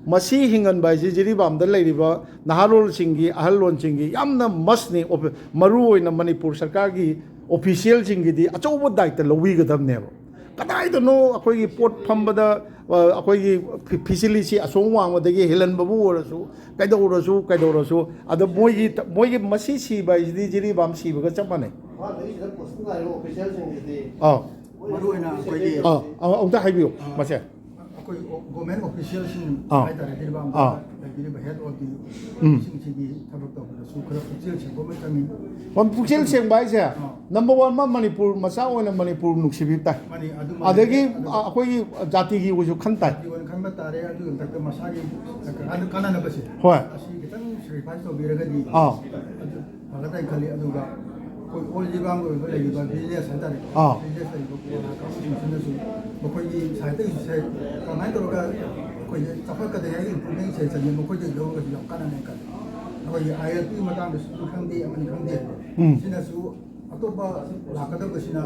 ꯃꯁꯤ ꯍꯤꯡꯍꯟꯕ ꯍꯥꯏꯁꯤ ꯖꯤꯔꯤꯕꯥꯝꯗ ꯂꯩꯔꯤꯕ ꯅꯍꯥꯔꯣꯜꯁꯤꯡꯒꯤ, ꯑꯍꯜꯂꯣꯟꯁꯤꯡꯒꯤ ꯌꯥꯝꯅ ꯃꯁꯅꯤ꯫ ꯑꯣꯐ-, ꯃꯔꯨꯑꯣꯏꯅ ꯃꯅꯤꯄꯨꯔ ꯁꯔꯀꯥꯔꯒꯤ ꯑꯣꯐꯤꯁꯤꯌꯦꯜꯁꯤꯡꯒꯤꯗꯤ ꯑꯆꯧꯕ ꯗꯥꯏꯇ ꯂꯧꯕꯤꯒꯗꯕꯅꯦꯕ꯫ ꯀꯗꯥꯏꯗꯅꯣ ꯑꯩꯈꯣꯏꯒꯤ ꯄꯣꯠ ꯐꯝꯕꯗ, ꯑ, ꯑꯩꯈꯣꯏꯒꯤ ꯐꯤ-, ꯐꯤꯁꯤꯂꯤꯁꯤ ꯑꯁꯣꯝ ꯋꯥꯡꯃꯗꯒꯤ ꯍꯦꯜꯍꯟꯕꯕꯨ ꯑꯣꯏꯔꯁꯨ, ꯀꯩꯗꯧꯔꯁꯨ, ꯀꯩꯗꯧꯔꯁꯨ, ꯑꯗ ꯃꯣꯏꯒꯤ, ꯃꯣꯏꯒꯤ ꯃꯁꯤ ꯁꯤꯕ ꯍꯥꯏꯁꯤꯗꯤ ꯖꯤꯔꯤꯕꯥꯝ ꯁꯤꯕꯒ ꯆꯞ ꯃꯥꯟꯅꯩ꯫ ꯃꯥ ꯂꯩꯔꯤꯁꯤꯗ ꯄꯣꯁꯇꯤꯡ ꯂꯥꯛꯏꯕ ꯑꯣꯐꯤꯁꯤꯌꯦꯜꯁꯤꯡꯁꯤꯗꯤ ꯑꯥ꯫ ꯃꯔꯨꯑꯣꯏꯅ ꯑꯩꯈꯣꯏꯒꯤ ꯑꯥ, ꯑꯃꯨꯛꯇ ꯍꯥꯏꯕꯤꯌꯨ, ꯑꯥ, ꯃꯁꯦ꯫ ꯑꯩꯈꯣꯏ ꯒꯣꯔꯃꯦꯟ ꯑꯣꯐꯤꯁꯤꯌꯦꯜꯁꯤꯡ ꯑꯥ꯫ ꯍꯥꯏꯇꯥꯔꯦ, ꯖꯤꯔꯤꯕꯥꯝꯗ ꯑꯥ꯫ ꯂꯩꯕꯤꯔꯤꯕ ꯍꯦꯗ ꯑꯣꯐ ꯗꯤ ꯎꯝ꯫ ꯁꯤꯡꯁꯤꯒꯤ ꯊꯕꯛ ꯇꯧꯕꯗꯁꯨ ꯈꯔ ꯄꯨꯛꯆꯦꯜ ꯁꯦꯡꯕ ꯑꯃ ꯆꯪꯉꯤ꯫ ꯄꯨꯛꯆꯦꯜ ꯁꯦꯡꯕ ꯍꯥꯏꯁꯦ ꯑꯥ꯫ ꯅꯝꯕꯔ ꯋꯥꯟ ꯑꯃ ꯃꯅꯤꯄꯨꯔ ꯃꯆꯥ ꯑꯣꯏꯅ ꯃꯅꯤꯄꯨꯔ ꯅꯨꯡꯁꯤꯕꯤꯕ ꯇꯥꯏ꯫ ꯃꯥꯅꯤ, ꯑꯗꯨꯃꯛꯅꯤ꯫ ꯑꯗꯒꯤ ꯑꯗꯨꯒ ꯑꯩꯈꯣꯏꯒꯤ ꯖꯥꯇꯤꯒꯤ ꯑꯣꯏꯁꯨ ꯈꯟ ꯇꯥꯏ꯫ ꯖꯥꯇꯤ ꯑꯣꯏꯅ ꯈꯟꯕ ꯇꯥꯔꯦ, ꯑꯗꯨꯒꯤ ꯃꯊꯛꯇ ꯃꯁꯥꯒꯤ ꯀꯥꯟꯅ-, ꯀꯥꯟꯅꯅꯕꯁꯦ ꯍꯣꯏ꯫ ꯑꯁꯤ ꯈꯤꯇꯪ ꯁꯦꯀ꯭ꯔꯤꯐꯥꯏꯁ ꯇꯧꯕꯤꯔꯒꯗꯤ ꯑꯥ꯫ ꯑꯗꯨ ꯐꯒꯗ꯭ꯔꯥ ꯍꯥꯏꯅ ꯈꯜꯂꯤ꯫ ꯑꯗꯨꯒ ꯑꯩꯈꯣꯏ ꯑꯣꯜ ꯖꯤꯔꯤꯕꯥꯝꯒꯤ ꯑꯣꯏꯕ ꯂꯩꯔꯤꯕ ꯕꯤꯖꯤꯅꯦꯁ ꯍꯥꯏꯇꯥꯔꯦ, ꯑꯥ꯫ ꯕꯤꯖꯤꯅꯦꯁ ꯂꯩꯔꯤꯕ ꯀꯣꯂꯥ ꯀꯥꯡꯕꯨꯁꯤꯡꯁꯤꯅꯁꯨ ꯃꯈꯣꯏꯒꯤ ꯁꯥꯏꯠꯇꯒꯤꯁꯨ ꯁꯦ ꯀꯃꯥꯏꯅ ꯇꯧꯔꯒ ꯑꯩꯈꯣꯏꯁꯦ ꯆꯥꯎꯈꯠꯀꯗꯒꯦ ꯍꯥꯏꯕꯒꯤ ꯏꯝꯄ꯭ꯔꯨꯚꯃꯦꯟ ꯁꯦ ꯆꯪꯉꯦ, ꯃꯈꯣꯏꯗꯒꯤ ꯂꯧꯔꯒꯁꯨ ꯌꯥꯝ ꯀꯥꯟꯅꯅꯤ ꯍꯥꯏꯅ ꯈꯜꯂꯤ꯫ ꯑꯩꯈꯣꯏꯒꯤ ꯑꯥꯏ ꯑꯦꯜ ꯄꯤ ꯃꯇꯥꯡꯗꯁꯨ ꯈꯪꯗꯦ, ꯑꯃꯅꯤ ꯈꯪꯗꯦ, ꯎꯝ꯫ ꯁꯤꯅꯁꯨ ꯑꯇꯣꯞꯄ ꯂꯥꯛꯀꯗꯕꯁꯤꯅ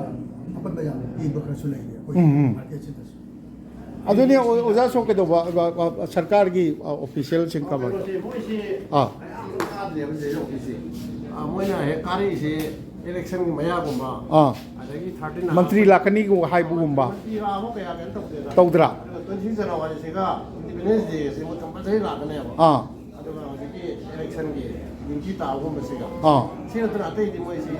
ꯑꯄꯟꯕ ꯌꯥꯝꯅ ꯄꯤꯕ ꯈꯔꯁꯨ ꯂꯩꯔꯤ ꯑꯩꯈꯣꯏ ꯎꯝ, ꯎꯝ꯫ ꯃꯥꯔꯀꯦꯠꯁꯤꯗꯁꯨ꯫ ꯑꯗꯨꯅꯤ ꯑꯣ-, ꯑꯣꯖꯥꯁꯨ ꯀꯩꯗꯧꯕ, ꯑ, ꯑ, ꯁꯔꯀꯥꯔꯒꯤ, ꯑ, ꯑꯣꯐꯤꯁꯤꯌꯦꯜꯁꯤꯡ ꯀꯃꯥꯏꯅ? ꯀꯩꯅꯣꯁꯦ, ꯃꯣꯏꯁꯤ ꯑꯥ꯫ ꯑꯌꯥꯝꯕ ꯇꯥꯗ꯭ꯔꯦꯕ ꯁꯤꯗꯩꯗ ꯑꯣꯐꯤꯁꯁꯦ꯫ ꯑ, ꯃꯣꯏꯅ ꯍꯦꯛ ꯀꯥꯔꯛꯏꯁꯦ ꯏꯂꯦꯛꯁꯟꯒꯤ ꯃꯌꯥꯒꯨꯝꯕ, ꯑꯥ꯫ ꯑꯗꯒꯤ ꯊꯥꯔꯇꯤꯟ ꯃꯟꯇ꯭ꯔꯤ ꯂꯥꯛꯀꯅꯤꯒꯨꯝꯕ ꯍꯥꯏꯕꯒꯨꯝꯕ ꯃꯟꯇ꯭ꯔꯤ ꯂꯥꯛꯑꯕ ꯀꯌꯥ ꯀꯩꯅꯣ ꯇꯧꯗꯦꯗ꯫ ꯇꯧꯗ꯭ꯔꯥ? ꯑꯗꯨꯒ ꯇ꯭ꯋꯦꯟꯇꯤ ꯖꯅꯋꯥꯔꯤꯁꯤꯒ ꯏꯟꯗꯤꯄꯦꯟꯗꯦꯟꯁ ꯗꯦꯁꯤ ꯃꯣꯏ ꯀꯝꯄꯜꯁꯔꯤ ꯂꯥꯛꯀꯅꯦꯕ꯫ ꯑꯥ꯫ ꯑꯗꯨꯒ ꯍꯧꯖꯤꯛꯀꯤ ꯏꯂꯦꯛꯁꯟꯒꯤ ꯗ꯭ꯌꯨꯇꯤ ꯇꯥꯕꯒꯨꯝꯕꯁꯤꯒ꯫ ꯑꯥ꯫ ꯁꯤ ꯅꯠꯇꯅ ꯑꯇꯩꯗꯤ ꯃꯣꯏꯁꯤ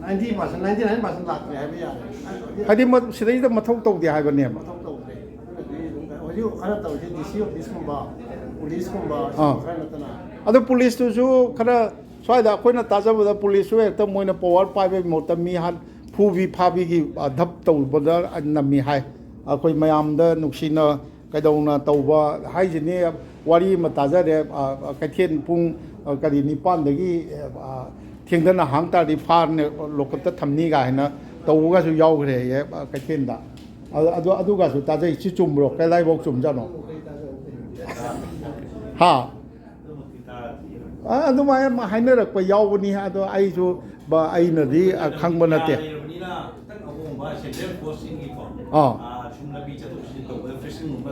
ninety percent, ninety nine percent ꯂꯥꯛꯇ꯭ꯔꯦ ꯍꯥꯏꯕ ꯌꯥꯔꯦ꯫ ꯍꯥꯏꯗꯤ ꯃ-, ꯁꯤꯗꯩꯗ ꯃꯊꯧ ꯇꯧꯗꯦ ꯍꯥꯏꯕꯅꯦꯕ꯫ ꯃꯊꯧ ꯇꯧꯗ꯭ꯔꯦ꯫ ꯑꯗꯨꯅꯗꯤ ꯑꯗꯨꯝ ꯍꯧꯖꯤꯛ ꯈꯔ ꯇꯧꯔꯤꯁꯦ ꯗꯤ ꯁꯤ ꯑꯣꯐꯤꯁꯀꯨꯝꯕ, ꯄꯨꯂꯤꯁꯀꯨꯝꯕ, ꯁꯤꯒꯨꯝꯕ ꯑꯥ꯫ ꯈꯔ ꯅꯠꯇꯅ ꯑꯗꯣ ꯄꯨꯂꯤꯁꯇꯨꯁꯨ ꯈꯔ, ꯁ꯭ꯋꯥꯏꯗ ꯑꯩꯈꯣꯏꯅ ꯇꯥꯖꯕꯗ ꯄꯨꯂꯤꯁꯁꯨ ꯍꯦꯛꯇ ꯃꯣꯏꯅ ꯄꯋꯥꯔ ꯄꯥꯏꯕꯒꯤ ꯃꯍꯨꯠꯇ ꯃꯤ ꯍꯥꯠ, ꯐꯨꯕꯤ ꯐꯥꯕꯤꯒꯤ, ꯑ, ꯙꯞ ꯇꯧꯕꯗ ꯅꯝꯃꯤ ꯍꯥꯏ꯫ ꯑꯩꯈꯣꯏ ꯃꯌꯥꯝꯗ ꯅꯨꯡꯁꯤꯅ ꯀꯩꯗꯧꯅ ꯇꯧꯕ ꯍꯥꯏꯁꯤꯅꯤ꯫ ꯋꯥꯔꯤ ꯑꯃ ꯇꯥꯖꯔꯦ, ꯑ, ꯑ, ꯀꯩꯊꯦꯜ ꯄꯨꯡ, ꯑ, ꯀꯔꯤ, ꯅꯤꯄꯥꯟꯗꯒꯤ, ꯑ, ꯊꯦꯡꯗꯅ ꯍꯥꯡ ꯇꯥꯔꯗꯤ ꯐꯥꯔꯅꯦ, ꯂꯣꯀꯞꯇ ꯊꯝꯅꯤ ꯀꯥꯏꯅ ꯇꯧꯕꯒꯁꯨ ꯌꯥꯎꯈ꯭ꯔꯦ ꯍꯌꯦ, ꯑ, ꯀꯩꯊꯦꯜꯗ꯫ ꯑꯗꯨ, ꯑꯗꯨ, ꯑꯗꯨꯒꯁꯨ ꯇꯥꯖꯩ꯫ ꯁꯤ ꯆꯨꯝꯕ꯭ꯔꯣ? ꯀꯗꯥꯏꯐꯥꯎ ꯆꯨꯝꯖꯥꯠꯅꯣ? ꯍꯥ? ꯑ, ꯑꯗꯨꯃꯥꯏꯅ ꯑꯃ ꯍꯥꯏꯅꯔꯛꯄ ꯌꯥꯎꯕꯅꯤ꯫ ꯑꯗꯣ ꯑꯩꯁꯨ ꯕ-, ꯑꯩꯅꯗꯤ, ꯑ, ꯈꯪꯕ ꯅꯠꯇꯦ꯫ ꯂꯩꯔꯕꯅꯤꯅ ꯈꯤꯇꯪ ꯑꯍꯣꯡꯕ ꯁꯦꯟꯇ꯭ꯔꯦꯜ ꯐꯣꯔꯁꯁꯤꯡꯒꯤꯀꯣ, ꯑꯥ꯫ ꯑ, ꯁꯨꯝ ꯂꯝꯕꯤ ꯆꯠꯊꯣꯛ ꯆꯠꯁꯤꯟ ꯇꯧꯕꯗ ꯐ꯭ꯔꯦꯁꯤꯡꯒꯨꯝꯕ,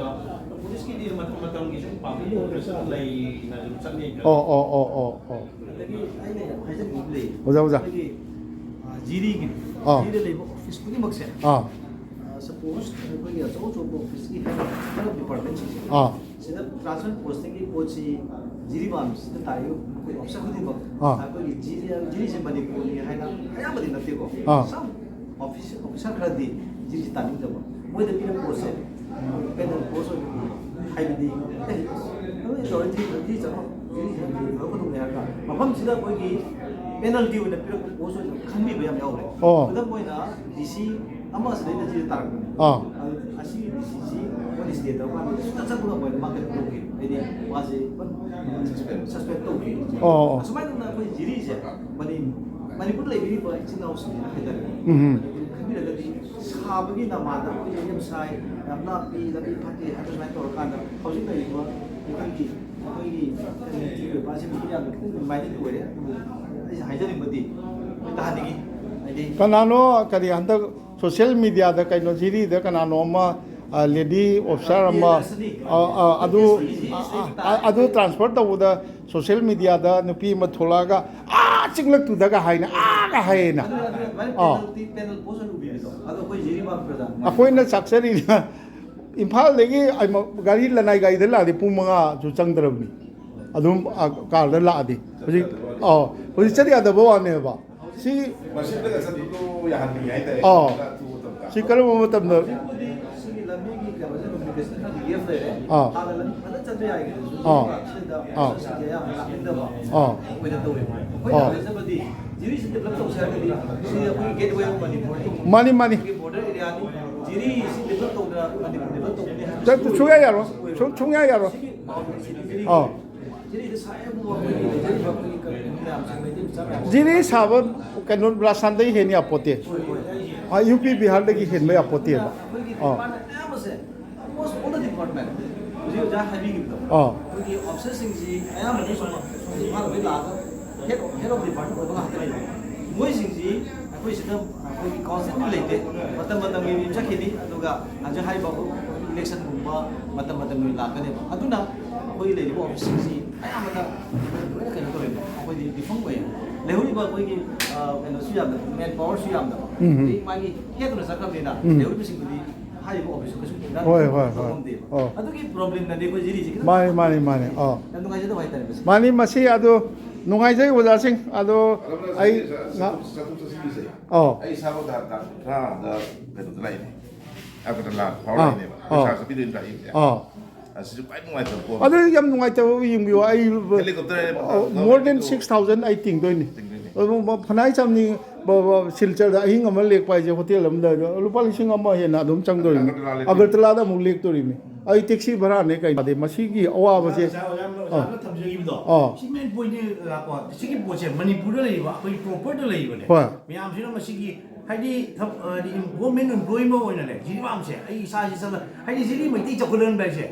ꯄꯨꯂꯤꯁꯀꯤꯗꯤ ꯃꯇꯝ ꯃꯇꯝꯒꯤ ꯁꯨꯝ ꯄꯥꯝꯕꯤ ꯑꯣꯄꯔꯦꯁꯟ ꯂꯩꯅ ꯑꯗꯨꯝ ꯆꯠꯅꯩꯗꯅ꯫ ꯑꯣ, ꯑꯣ, ꯑꯣ, ꯑꯣ, ꯑꯣ꯫ ꯑꯗꯒꯤ ꯑꯩꯅ ꯌꯥꯝ ꯍꯥꯏꯖꯅꯤꯡꯕ ꯑꯃ ꯂꯩ꯫ ꯑꯣꯖꯥ, ꯑꯣꯖꯥ꯫ ꯑꯩꯈꯣꯏꯒꯤ, ꯑ, ꯖꯤꯔꯤꯒꯤ, ꯑꯥ꯫ ꯖꯤꯔꯤꯗ ꯂꯩꯕ ꯑꯣꯐꯤꯁ ꯈꯨꯗꯤꯡꯃꯛꯁꯦ, ꯑꯥ꯫ ꯑ, ꯁꯄꯣꯁ ꯑꯩꯈꯣꯏꯒꯤ ꯑꯆꯧ ꯑꯆꯧꯕ ꯑꯣꯐꯤꯁꯀꯤ ꯍꯦꯜꯊ ꯗꯤꯄꯥꯔꯠꯃꯦꯟꯁꯤꯡꯁꯦ, ꯑꯥ꯫ ꯁꯤꯗ ꯇ꯭ꯔꯥꯟꯁꯐꯔ ꯄꯣꯁꯇꯒꯤ ꯄꯣꯠꯁꯤ ꯖꯤꯔꯤꯕꯥꯝꯁꯤꯗ ꯇꯥꯔꯤꯕ ꯑꯩꯈꯣꯏ ꯑꯣꯐꯤꯁꯔ ꯈꯨꯗꯤꯡꯃꯛ, ꯑꯥ꯫ ꯑꯩꯈꯣꯏꯒꯤ ꯖꯤꯔꯤ, ꯖꯤꯔꯤꯁꯦ ꯃꯅꯤꯄꯨꯔꯅꯤ ꯍꯥꯏꯅ ꯑꯌꯥꯝꯕꯗꯤ ꯅꯠꯇꯦꯀꯣ꯫ ꯑꯥ꯫ Some ꯑꯣꯐꯤꯁ, ꯑꯣꯐꯤꯁꯥꯔ ꯈꯔꯗꯤ ꯖꯤꯔꯤꯁꯤ ꯇꯥꯅꯤꯡꯗꯕ꯫ ꯃꯣꯏꯗ ꯄꯤꯔꯛꯄ ꯄꯣꯠꯁꯦ, ꯄꯦꯅꯦꯜ ꯄꯣꯁ ꯑꯣꯏꯅ ꯎꯕ꯫ ꯍꯥꯏꯕꯗꯤ, "ꯑꯦ, ꯅꯣꯏ ꯇꯧꯔꯗꯤ ꯖꯤꯔꯤ ꯆꯠꯂꯣ, ꯖꯤꯔꯤꯁꯤ ꯂꯧꯒꯗꯧꯅꯦ" ꯍꯥꯏꯔꯒ ꯃꯐꯝꯁꯤꯗ ꯑꯩꯈꯣꯏꯒꯤ ꯄꯦꯅꯜꯇꯤ ꯑꯣꯏꯅ ꯄꯤꯔꯛꯄ ꯄꯣꯁ ꯑꯣꯏꯅ ꯈꯟꯕꯤꯕ ꯌꯥꯝ ꯌꯥꯎꯔꯦ꯫ ꯑꯣ꯫ ꯈꯨꯗꯝ ꯑꯣꯏꯅ, ꯗꯤ ꯁꯤ ꯑꯃ ꯑꯁꯤꯗꯩꯗ ꯖꯤꯔꯤ ꯇꯥꯔꯛꯄꯅꯦ꯫ ꯑꯥ꯫ ꯑꯗꯨ ꯑꯁꯤꯒꯤ ꯗꯤ ꯁꯤꯁꯤ ꯑꯩꯈꯣꯏꯅ ꯁ꯭ꯇꯦ ꯇꯧꯔꯀꯥꯟꯗ ꯁꯨꯡꯆꯠ ꯆꯠꯄ ꯉꯝꯃꯣꯏꯅ ꯃꯥ ꯀꯩꯅꯣ ꯇꯧꯈꯤ꯫ ꯍꯥꯏꯗꯤ ꯃꯥꯁꯦ ꯁꯁꯄꯦꯟ, ꯁꯁꯄꯦꯟ ꯇꯧꯈꯤ꯫ ꯑꯣ, ꯑꯣ꯫ ꯑꯁꯨꯃꯥꯏꯅ ꯑꯩꯈꯣꯏ ꯖꯤꯔꯤꯁꯦ ꯃꯅꯤ-, ꯃꯅꯤꯄꯨꯔꯗ ꯂꯩꯕꯤꯔꯤꯕ ꯏꯆꯤꯟ ꯏꯅꯥꯎꯁꯤꯡꯁꯤꯅ ꯍꯥꯏꯇꯥꯔꯦ꯫ ꯎꯝ꯫ ꯃꯅꯤꯄꯨꯔ ꯈꯟꯕꯤꯔꯒꯗꯤ ꯁꯥꯕꯒꯤ ꯅꯃꯥꯗ ꯑꯩꯈꯣꯏꯁꯦ ꯌꯥꯝ ꯁꯥꯏ, ꯌꯥꯝ ꯂꯥꯞꯄꯤ, ꯂꯝꯕꯤ ꯐꯠꯇꯦ ꯍꯥꯏꯕ ꯁꯨꯃꯥꯏꯅ ꯇꯧꯔꯀꯥꯟꯗ ꯍꯧꯖꯤꯛ ꯂꯩꯔꯤꯕ ꯑꯩꯈꯣꯏꯒꯤ, ꯑꯩꯈꯣꯏꯒꯤ ꯀꯝꯃ꯭ꯌꯨꯅꯤꯇꯤꯒꯤ ꯑꯣꯏꯕ ꯑꯁꯤꯒꯨꯝꯕ ꯌꯥꯝꯅ ꯈꯤꯇꯪ ꯗꯤꯚꯥꯏꯗꯦꯠ ꯑꯣꯏꯔꯦ꯫ ꯑꯗꯨꯕꯨ ꯑꯩꯁꯦ ꯍꯥꯏꯖꯅꯤꯡꯕꯗꯤ ꯑꯩꯈꯣꯏ ꯇꯥꯍꯟꯅꯤꯡꯉꯤ꯫ ꯍꯥꯏꯗꯤ ꯀꯅꯥꯅꯣ ꯀꯔꯤ ꯍꯟꯗꯛ ꯁꯣꯁꯤꯌꯦꯜ ꯃꯤꯗꯤꯌꯥꯗ ꯀꯩꯅꯣ ꯖꯤꯔꯤꯗ ꯀꯅꯥꯅꯣ ꯑꯃ, ꯑ, ꯂꯦꯗꯤ ꯑꯣꯐꯤꯁꯥꯔ ꯑꯃ, ꯑ, ꯑ, ꯑꯗꯨ, ꯑ, ꯑ, ꯑꯗꯨ ꯇ꯭ꯔꯥꯟꯁꯐꯔ ꯇꯧꯕꯗ ꯁꯣꯁꯤꯌꯦꯜ ꯃꯤꯗꯤꯌꯥꯗ ꯅꯨꯄꯤ ꯑꯃ ꯊꯣꯛꯂꯛꯑꯒ, "ꯑꯥ, ꯆꯤꯡꯂꯛꯇꯨꯗꯒ ꯍꯥꯏꯅ, ꯑꯥꯒ ꯍꯥꯏꯌꯦꯅ"꯫ ꯑꯗꯨ, ꯑꯗꯨ ꯑꯗꯨꯃꯥꯏꯅ ꯑꯥ꯫ ꯄꯦꯅꯜꯇꯤ, ꯄꯦꯅꯜ ꯄꯣꯁ ꯑꯣꯏꯅ ꯎꯕꯤꯕꯗꯣ꯫ ꯑꯗꯣ ꯑꯩꯈꯣꯏ ꯖꯤꯔꯤ ꯃꯥꯟꯕꯗ ꯑꯩꯈꯣꯏꯅ ꯆꯥꯛꯆꯔꯤꯅ ꯏꯝꯐꯥꯜꯗꯒꯤ ꯒꯥꯔꯤ, ꯂꯅꯥꯏ ꯒꯥꯔꯤꯗ ꯂꯥꯛꯑꯗꯤ ꯄꯨꯡ ꯃꯉꯥꯁꯨ ꯆꯪꯗ꯭ꯔꯕꯅꯤ꯫ ꯑꯗꯨꯝ, ꯑ, ꯀꯥꯔꯗ ꯂꯥꯛꯑꯗꯤ꯫ ꯍꯧꯖꯤꯛ, ꯑ, ꯍꯧꯖꯤꯛ ꯆꯠ ꯌꯥꯗꯕ ꯋꯥꯅꯦꯕ꯫ ꯁꯤ, ꯃꯁꯤꯗꯒ ꯆꯠꯄꯗꯣ ꯌꯥꯍꯟꯅꯤꯡꯉꯤ ꯍꯥꯏꯇꯥꯔꯦ꯫ ꯑꯥ꯫ ꯑꯊꯨꯕ ꯃꯇꯝꯗ꯫ ꯁꯤ ꯀꯔꯝꯕ ꯃꯇꯝꯗ? ꯍꯧꯖꯤꯛꯄꯨꯗꯤ ꯁꯤꯒꯤ ꯂꯝꯕꯤꯒꯤ ꯀꯩꯅꯣꯁꯦ, ꯀꯝꯃ꯭ꯌꯨꯅꯤꯀꯦꯁꯟ ꯈꯔꯗꯤ ꯒꯦꯞ ꯂꯩꯔꯦ꯫ ꯑꯥ꯫ ꯍꯥꯟꯅ ꯂꯝꯕꯤ ꯐꯖꯅ ꯆꯠꯄ ꯌꯥꯏꯒꯦ꯫ ꯑꯥ꯫ ꯁꯤꯗ ꯑꯥ꯫ ꯑꯥ꯫ ꯑꯥ꯫ ꯃꯥꯅꯤ, ꯃꯥꯅꯤ꯫ ꯁꯨꯡꯌꯥ ꯌꯥꯔꯣꯏ꯫ ꯁꯨꯡ-, ꯁꯨꯡꯌꯥ ꯌꯥꯔꯣꯏ꯫ ꯑꯥ꯫ ꯖꯤꯔꯤ ꯁꯥꯕ ꯀꯩꯅꯣ ꯔꯥꯖꯁꯊꯥꯟꯗꯒꯤ ꯍꯦꯟ ꯌꯥꯄꯣꯠꯇꯦ꯫ ꯑꯥ, ꯌꯨ ꯄꯤ ꯕꯤꯍꯥꯔꯗꯒꯤ ꯍꯦꯟꯕ ꯌꯥꯄꯣꯠꯇꯦꯕ꯫ ꯑꯥ꯫ ꯑꯥ꯫ ꯑꯩꯈꯣꯏꯒꯤ ꯑꯣꯐꯤꯁꯔꯁꯤꯡꯁꯤ ꯑꯌꯥꯝꯕꯅ ꯁꯨꯝ ꯏꯝꯐꯥꯜꯗꯒꯤ ꯂꯥꯛꯑꯒ ꯍꯦꯠ, ꯍꯦꯠ ꯑꯣꯐ ꯗꯤꯄꯥꯔꯠꯃꯦꯟ ꯑꯣꯏꯕ ꯉꯥꯛꯇꯅꯦꯕ꯫ ꯃꯣꯏꯁꯤꯡꯁꯤ ꯑꯩꯈꯣꯏ ꯁꯤꯗ ꯑꯩꯈꯣꯏꯒꯤ ꯀꯥꯎꯟꯁꯤꯜꯗꯤ ꯂꯩꯇꯦ꯫ ꯃꯇꯝ ꯃꯇꯝꯒꯤ ꯆꯠꯈꯤꯅꯤ, ꯑꯗꯨꯒ ꯍꯧꯖꯤꯛ ꯍꯥꯏꯔꯤꯕ ꯏꯂꯦꯛꯁꯟꯒꯨꯝꯕ ꯃꯇꯝ ꯃꯇꯝꯒꯤ ꯂꯥꯛꯀꯅꯦꯕ꯫ ꯑꯗꯨꯅ ꯑꯩꯈꯣꯏ ꯂꯩꯔꯤꯕ ꯑꯣꯐꯤꯁꯁꯤꯡꯁꯤ ꯑꯌꯥꯝꯕꯅ ꯂꯣꯏꯅ ꯀꯩꯅꯣ ꯇꯧꯔꯦꯕ, ꯑꯩꯈꯣꯏꯗꯤ ꯗꯤꯐꯪ ꯑꯣꯏꯌꯦꯕ꯫ ꯂꯩꯍꯧꯔꯤꯕ ꯑꯩꯈꯣꯏꯒꯤ, ꯑ, ꯀꯩꯅꯣꯁꯨ ꯌꯥꯝꯗꯕ, ꯃꯦꯟ ꯄꯥꯋꯔꯁꯨ ꯌꯥꯝꯗꯕ꯫ ꯎꯝ, ꯎꯝ꯫ ꯑꯗꯩ ꯃꯥꯒꯤ ꯍꯦꯠꯇꯨꯅ ꯆꯠꯈ꯭ꯔꯕꯅꯤꯅ, ꯎꯝ꯫ ꯂꯩꯍꯧꯔꯤꯕꯁꯤꯡꯗꯨꯗꯤ ꯍꯥꯏꯔꯤꯕ ꯑꯣꯐꯤꯁꯇꯨ ꯀꯩꯁꯨ ꯔꯟ ꯍꯣꯏ, ꯍꯣꯏ, ꯇꯧꯕ ꯍꯣꯏ꯫ ꯉꯝꯗꯦꯕ꯫ ꯑꯣ꯫ ꯑꯗꯨꯒꯤ ꯄ꯭ꯔꯣꯕ꯭ꯂꯦꯝꯅꯅꯦ ꯑꯩꯈꯣꯏ ꯖꯤꯔꯤꯁꯤ ꯈꯤꯇꯪ ꯃꯥꯅꯤ, ꯃꯥꯅꯤ, ꯃꯥꯅꯤ꯫ ꯑꯣ꯫ ꯌꯥꯝ ꯅꯨꯡꯉꯥꯏꯖꯗꯕ ꯍꯥꯏꯇꯥꯔꯦ ꯃꯁꯤ꯫ ꯃꯥꯅꯤ, ꯃꯁꯤ ꯑꯗꯨ ꯅꯨꯡꯉꯥꯏꯖꯩ ꯑꯣꯖꯥꯁꯤꯡ꯫ ꯑꯗꯣ ꯑꯗꯨꯅ ꯑꯩ ꯁꯤ ꯉ- ꯆꯠꯊꯣꯛ ꯆꯠꯁꯤꯟꯒꯤꯁꯦ꯫ ꯑꯣ꯫ ꯑꯩ ꯏꯁꯥꯃꯛ ꯇꯥꯡ ꯇꯔꯥꯗ ꯀꯩꯅꯣꯗ ꯂꯥꯛꯏꯅꯦ꯫ ꯑꯒꯔꯇꯂꯥ ꯐꯥꯎꯔ ꯑꯥ, ꯂꯥꯛꯏꯅꯦꯕ꯫ ꯑꯥ꯫ ꯄꯩꯁꯥ ꯆꯠꯄꯤꯗꯣꯏꯅꯦ ꯂꯥꯛꯏꯁꯦ꯫ ꯑꯥ꯫ ꯑꯁꯤꯁꯨ ꯈ꯭ꯋꯥꯏ ꯅꯨꯡꯉꯥꯏꯇꯕ ꯄꯣꯠ꯫ ꯑꯗꯨ ꯌꯥꯝ ꯅꯨꯡꯉꯥꯏꯇꯕ ꯌꯦꯡꯕꯤꯌꯣ꯫ ꯑꯩ ꯍꯦꯂꯤꯀꯣꯞꯇꯔ ꯑꯣ, more than six thousand ꯑꯩ ꯇꯤꯡꯗꯣꯏꯅꯤ꯫ ꯇꯤꯡꯗꯣꯏꯅꯤ꯫ ꯑꯗꯨ ꯐꯅꯥꯏ ꯆꯥꯝꯅꯤ ꯕ-, ꯕ-, ꯁꯤꯜꯆꯔꯗ ꯑꯍꯤꯡ ꯑꯃ ꯂꯦꯛꯄ ꯍꯥꯏꯁꯦ ꯍꯣꯇꯦꯜ ꯑꯃꯗ ꯂꯨꯄꯥ ꯂꯤꯁꯤꯡ ꯑꯃ ꯍꯦꯟꯅ ꯑꯗꯨꯝ ꯆꯪꯗꯣꯔꯤꯅꯤ꯫ ꯑꯒꯔꯇꯂꯥꯗ ꯑꯒꯔꯇꯂꯥꯗ ꯑꯃꯨꯛ ꯂꯦꯛꯇꯣꯔꯤꯅꯤ꯫ ꯑꯩ ꯇꯦꯛꯁꯤ ꯚꯔꯥꯅꯦ ꯀꯩꯅꯣ꯫ ꯑꯗꯩ ꯃꯁꯤꯒꯤ ꯑꯋꯥꯕꯁꯦ ꯉꯁꯥꯏ ꯑꯣꯖꯥꯅ, ꯑꯣꯖꯥꯅ ꯑꯥ꯫ ꯊꯝꯖꯈꯤꯕꯗꯣ, ꯑꯥ꯫ ꯁꯤ ꯃꯦꯟ ꯄꯣꯏꯟꯅꯦ, ꯂꯥꯛꯄ꯫ ꯁꯤꯒꯤ ꯄꯣꯠꯁꯦ ꯃꯅꯤꯄꯨꯔꯗ ꯂꯩꯔꯤꯕ ꯑꯩꯈꯣꯏ ꯄ꯭ꯔꯣꯄꯔꯗ ꯂꯩꯔꯤꯕꯅꯦ꯫ ꯍꯣꯏ꯫ ꯃꯌꯥꯝꯁꯤꯅ ꯃꯁꯤꯒꯤ ꯍꯥꯏꯗꯤ ꯊꯕ-, ꯍꯥꯏꯗꯤ ꯒꯣꯔꯃꯦꯟ ꯑꯦꯝꯄ꯭ꯂꯣꯌꯤ ꯑꯃ ꯑꯣꯏꯅꯅꯦ, ꯖꯤꯔꯤꯕꯥꯝꯁꯦ ꯑꯩ ꯏꯁꯥꯁꯤ ꯆꯠꯂ-, ꯍꯥꯏꯗꯤ ꯖꯤꯔꯤ ꯃꯩꯇꯩ ꯆꯥꯎꯈꯠꯍꯟꯕ ꯍꯥꯏꯁꯦ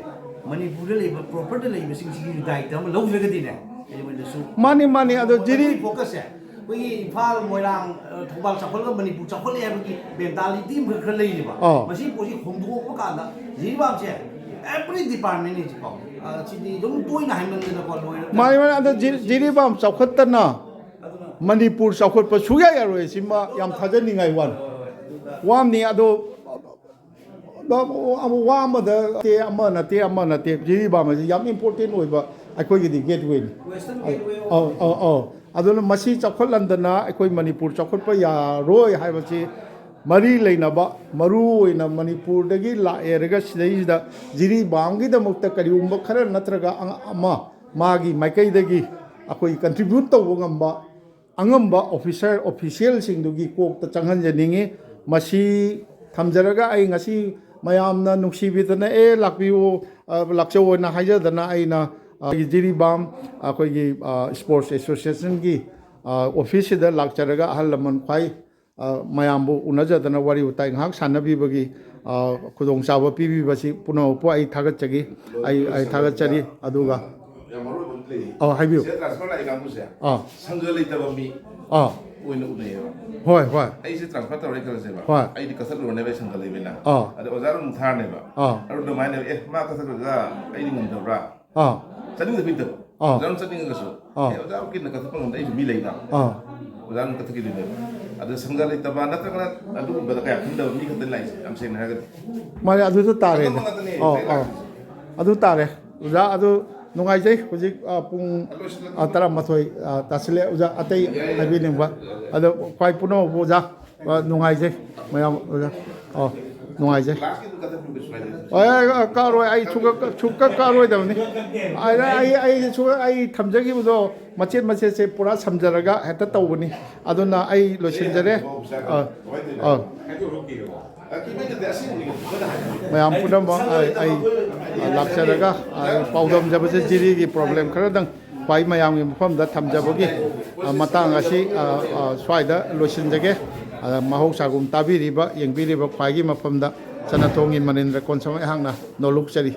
ꯃꯅꯤꯄꯨꯔꯗ ꯂꯩꯕ ꯄ꯭ꯔꯣꯄꯔꯗ ꯂꯩꯕꯁꯤꯡꯁꯤꯒꯤ ꯗꯥꯏꯇ ꯑꯃ ꯂꯧꯗ꯭ꯔꯒꯗꯤꯅꯦ, ꯑꯩꯉꯣꯟꯗꯁꯨ ꯃꯥꯅꯤ, ꯃꯥꯅꯤ꯫ ꯑꯗꯣ ꯖꯤꯔꯤ ꯃꯩꯇꯩ ꯐꯣꯀꯁꯁꯦ ꯑꯩꯈꯣꯏꯒꯤ ꯏꯝꯐꯥꯜ, ꯃꯣꯏꯔꯥꯡ, ꯑ, ꯊꯧꯕꯥꯜ ꯆꯥꯎꯈꯠꯂꯒ ꯃꯅꯤꯄꯨꯔ ꯆꯥꯎꯈꯠꯂꯦ ꯍꯥꯏꯕꯒꯤ ꯃꯦꯟꯇꯥꯂꯤꯇꯤ ꯑꯃ ꯈꯔ, ꯈꯔ ꯂꯩꯔꯤꯕ꯫ ꯑꯥ꯫ ꯃꯁꯤꯒꯤ ꯄꯣꯠꯁꯤ ꯍꯣꯡꯗꯣꯛꯄ ꯀꯥꯟꯗ ꯖꯤꯔꯤꯕꯥꯝꯁꯦ ꯑꯦꯕ꯭ꯔꯤ ꯗꯤꯄꯥꯔꯠꯃꯦꯟꯅꯤ ꯍꯧꯖꯤꯛꯐꯥꯎ꯫ ꯑ, ꯁꯤꯗꯤ ꯑꯗꯨꯝ ꯇꯣꯏꯅ ꯍꯥꯏꯃꯟꯗꯅꯀꯣ ꯂꯣꯏꯔꯦ꯫ ꯃꯥꯅꯤ, ꯃꯥꯅꯤ꯫ ꯑꯗꯣ ꯖꯤ-, ꯖꯤꯔꯤꯕꯥꯝ ꯆꯥꯎꯈꯠꯇꯅ ꯃꯅꯤꯄꯨꯔ ꯆꯥꯎꯈꯠꯄ ꯁꯨꯡꯌꯥ ꯌꯥꯔꯣꯏ꯫ ꯁꯤꯃ ꯌꯥꯝ ꯊꯥꯖꯅꯤꯡꯉꯥꯏ ꯋꯥꯅꯤ꯫ ꯋꯥꯝꯅꯤ꯫ ꯑꯗꯣ ꯋꯥ ꯑꯃꯗ ꯅꯠꯇꯦ, ꯑꯃ ꯅꯠꯇꯦ, ꯑꯃ ꯅꯠꯇꯦ, ꯖꯤꯔꯤꯕꯥꯝ ꯑꯁꯤ ꯌꯥꯝ ꯏꯝꯄꯣꯔꯇꯦꯟ ꯑꯣꯏꯕ ꯑꯩꯈꯣꯏꯒꯤꯗꯤ ꯒꯦꯠꯋꯦꯅꯤ꯫ ꯋꯦꯁꯇꯔꯟ ꯒꯦꯠꯋꯦ ꯑꯧ, ꯑꯣꯏꯕ꯫ ꯑꯧ, ꯑꯧ꯫ ꯑꯗꯨꯅ ꯃꯁꯤ ꯆꯥꯎꯈꯠꯍꯟꯗꯅ ꯑꯩꯈꯣꯏ ꯃꯅꯤꯄꯨꯔ ꯆꯥꯎꯈꯠꯄ ꯌꯥꯔꯣꯏ ꯍꯥꯏꯕꯁꯤ ꯃꯔꯤ ꯂꯩꯅꯕ, ꯃꯔꯨ ꯑꯣꯏꯅ ꯃꯅꯤꯄꯨꯔꯗꯒꯤ ꯂꯥꯛꯑꯦꯔꯒ ꯁꯤꯗꯩꯁꯤꯗ ꯖꯤꯔꯤꯕꯥꯝꯒꯤꯗꯃꯛꯇ ꯀꯔꯤꯒꯨꯝꯕ ꯈꯔ ꯅꯠꯇ꯭ꯔꯒ ꯑ-, ꯑꯃ ꯃꯥꯒꯤ ꯃꯥꯏꯀꯩꯗꯒꯤ ꯑꯩꯈꯣꯏ ꯀꯟꯇ꯭ꯔꯤꯕ꯭ꯌꯨꯠ ꯇꯧꯕ ꯉꯝꯕ ꯑꯉꯝꯕ ꯑꯣꯐꯤꯁꯔ, ꯑꯣꯐꯤꯁꯤꯌꯦꯜꯁꯤꯡꯗꯨꯒꯤ ꯀꯣꯛꯇ ꯆꯪꯍꯟꯖꯅꯤꯡꯉꯤ꯫ ꯃꯁꯤ ꯊꯝꯖꯔꯒ ꯑꯩ ꯉꯁꯤ ꯃꯌꯥꯝꯅ ꯅꯨꯡꯁꯤꯕꯤꯗꯅ "ꯑꯦ, ꯂꯥꯛꯄꯤꯌꯨ, ꯑ, ꯂꯥꯛꯆꯧ" ꯍꯥꯏꯅ ꯍꯥꯏꯖꯗꯅ ꯑꯩꯅ, ꯑ, ꯑꯩꯒꯤ ꯖꯤꯔꯤꯕꯥꯝ ꯑꯩꯈꯣꯏꯒꯤ, ꯑ, ꯁ꯭ꯄꯣꯔꯠꯁ ꯑꯦꯁꯣꯁꯤꯌꯦꯁꯟꯒꯤ, ꯑ, ꯑꯣꯐꯤꯁꯁꯤꯗ ꯂꯥꯛꯆꯔꯒ ꯑꯍꯜ ꯂꯃꯟ ꯈ꯭ꯋꯥꯏ, ꯑ, ꯃꯌꯥꯝꯕꯨ ꯎꯅꯖꯗꯅ ꯋꯥꯔꯤ ꯋꯥꯇꯥꯏ ꯉꯥꯏꯍꯥꯛ ꯁꯥꯟꯅꯕꯤꯕꯒꯤ, ꯑ, ꯈꯨꯗꯣꯡꯆꯥꯕ ꯄꯤꯕꯤꯕꯁꯤ ꯄꯨꯝꯅꯃꯛꯄꯨ ꯑꯩ ꯊꯥꯒꯠꯆꯒꯦ꯫ ꯑꯩ, ꯑꯩ ꯊꯥꯒꯠꯆꯔꯤ꯫ ꯑꯗꯨꯒ ꯌꯥꯝ ꯃꯔꯨ ꯑꯣꯏꯕ ꯑꯃ ꯂꯩ꯫ ꯑ, ꯍꯥꯏꯕꯤꯌꯨ꯫ ꯁꯤꯗ ꯇ꯭ꯔꯥꯟꯁꯐꯔ ꯂꯥꯛꯏ ꯀꯥꯡꯕꯨꯁꯦ ꯑ꯫ ꯁꯪꯒ ꯂꯩꯇꯕ ꯃꯤ ꯑ꯫ ꯑꯣꯏꯅ ꯎꯅꯩꯌꯦꯕ꯫ ꯍꯣꯏ, ꯍꯣꯏ꯫ ꯑꯩꯁꯦ ꯇ꯭ꯔꯥꯟꯁꯐꯔ ꯇꯧꯔꯦ ꯈꯜꯂꯁꯦꯕ꯫ ꯍꯣꯏ꯫ ꯑꯩꯗꯤ ꯀꯛꯊꯠꯂꯨꯔꯅꯦꯕ ꯑꯩ ꯁꯪꯒ ꯂꯩꯕꯅꯤꯅ꯫ ꯑ꯫ ꯑꯗ ꯑꯣꯖꯥ ꯑꯔꯨꯟ ꯑꯃꯨꯛ ꯊꯥꯔꯅꯦꯕ꯫ ꯑ꯫ ꯑꯔꯨꯟꯗ ꯃꯥꯏꯅꯦꯕ, "ꯑꯦ, ꯃꯥ ꯀꯛꯊꯠꯈ꯭ꯔꯒ ꯑꯩꯗꯤ ꯉꯝꯗꯕ꯭ꯔꯥ?" ꯑ꯫ ꯆꯠꯅꯤꯡꯗꯕꯤꯗ꯫ ꯑ꯫ ꯑꯣꯖꯥ ꯑꯔꯨꯟ ꯆꯠꯅꯤꯡꯉꯒꯁꯨ꯫ ꯑ꯫ "ꯑꯦ, ꯑꯣꯖꯥ ꯑꯔꯨꯟ ꯀꯤꯟꯅ ꯀꯛꯊꯠꯄ ꯉꯝꯗ ꯑꯩꯁꯨ ꯃꯤ ꯂꯩꯅ꯫" ꯑ꯫ ꯑꯣꯖꯥ ꯑꯔꯨꯟ ꯀꯛꯊꯠꯈꯤꯗꯣꯏꯅꯦꯕ꯫ ꯑꯗ ꯁꯪꯒ ꯂꯩꯇꯕ ꯅꯠꯇ꯭ꯔꯒꯅ ꯑꯗꯨꯒꯨꯝꯕꯗ ꯀꯌꯥ ꯈꯟꯗꯕ ꯃꯤ ꯈꯛꯇꯅꯤ ꯂꯥꯛꯏꯁꯦ, ꯌꯥꯝ ꯁꯦꯡꯅ ꯍꯥꯏꯔꯒꯗꯤ꯫ ꯃꯥꯅꯦ, ꯑꯗꯨꯁꯨ ꯇꯥꯔꯦꯅꯦ꯫ ꯑꯗꯨꯝꯕ ꯉꯥꯛꯇꯅꯦ ꯑꯧ, ꯂꯩ ꯑꯧ꯫ ꯂꯥꯛꯏꯁꯦ꯫ ꯑꯗꯨ ꯇꯥꯔꯦ꯫ ꯑꯣꯖꯥ, ꯑꯗꯨ ꯅꯨꯡꯉꯥꯏꯖꯩ꯫ ꯍꯧꯖꯤꯛ, ꯑ, ꯄꯨꯡ, ꯑ, ꯇꯔꯥꯃꯥꯊꯣꯏ, ꯑ, ꯇꯥꯁꯤꯜꯂꯦ꯫ ꯑꯣꯖꯥ, ꯑꯇꯩ ꯍꯥꯏꯕꯤꯅꯤꯡꯕ? ꯑꯗꯣ ꯈ꯭ꯋꯥꯏ ꯄꯨꯝꯅꯃꯛꯄꯨ ꯑꯣꯖꯥ, ꯑ, ꯅꯨꯡꯉꯥꯏꯖꯩ꯫ ꯃꯌꯥꯝ ꯑꯣꯖꯥ, ꯑꯣ, ꯅꯨꯡꯉꯥꯏꯖꯩ꯫ ꯍꯣꯏ, ꯑ, ꯀꯛꯑꯔꯣꯏ꯫ ꯑꯩ ꯁꯨꯡꯀꯛ, ꯁꯨꯡꯀꯛ ꯀꯛꯑꯔꯣꯏꯗꯕꯅꯤ꯫ ꯑꯩ, ꯑꯩ, ꯑꯩ ꯁꯨꯡꯀꯛ, ꯑꯩ ꯊꯝꯖꯈꯤꯕꯗꯣ ꯃꯆꯦꯠ ꯃꯆꯦꯠꯁꯦ ꯄꯨꯔꯥ ꯁꯝꯖꯔꯒ ꯍꯦꯛꯇ ꯇꯧꯕꯅꯤ꯫ ꯑꯗꯨꯅ ꯑꯩ ꯂꯣꯏꯁꯤꯟꯖꯔꯦ꯫ ꯑ, ꯑ꯫ ꯃꯌꯥꯝ ꯄꯨꯝꯅꯃꯛ ꯑꯩ, ꯑꯩ ꯂꯥꯛꯆꯔꯒ ꯑꯩ ꯄꯥꯎꯗꯝꯖꯕꯁꯦ ꯖꯤꯔꯤꯒꯤ ꯄ꯭ꯔꯣꯕ꯭ꯂꯦꯝ ꯈꯔꯗꯪ ꯈ꯭ꯋꯥꯏ ꯃꯌꯥꯝꯒꯤ ꯃꯐꯝꯗ ꯊꯝꯖꯕꯒꯤ, ꯑ, ꯃꯇꯥꯡ ꯑꯁꯤ, ꯑ, ꯑ, ꯁ꯭ꯋꯥꯏꯗ ꯂꯣꯏꯁꯤꯟꯖꯒꯦ꯫ ꯑ, ꯃꯍꯧꯁꯥꯒꯨꯝ ꯇꯥꯕꯤꯔꯤꯕ, ꯌꯦꯡꯕꯤꯔꯤꯕ ꯈ꯭ꯋꯥꯏꯒꯤ ꯃꯐꯝꯗ ꯆꯅꯊꯣꯡꯒꯤ ꯃꯅꯤꯟꯗ꯭ꯔ ꯀꯣꯟꯁꯝ ꯑꯩꯍꯥꯛꯅ ꯅꯣꯂꯨꯛꯆꯔꯤ꯫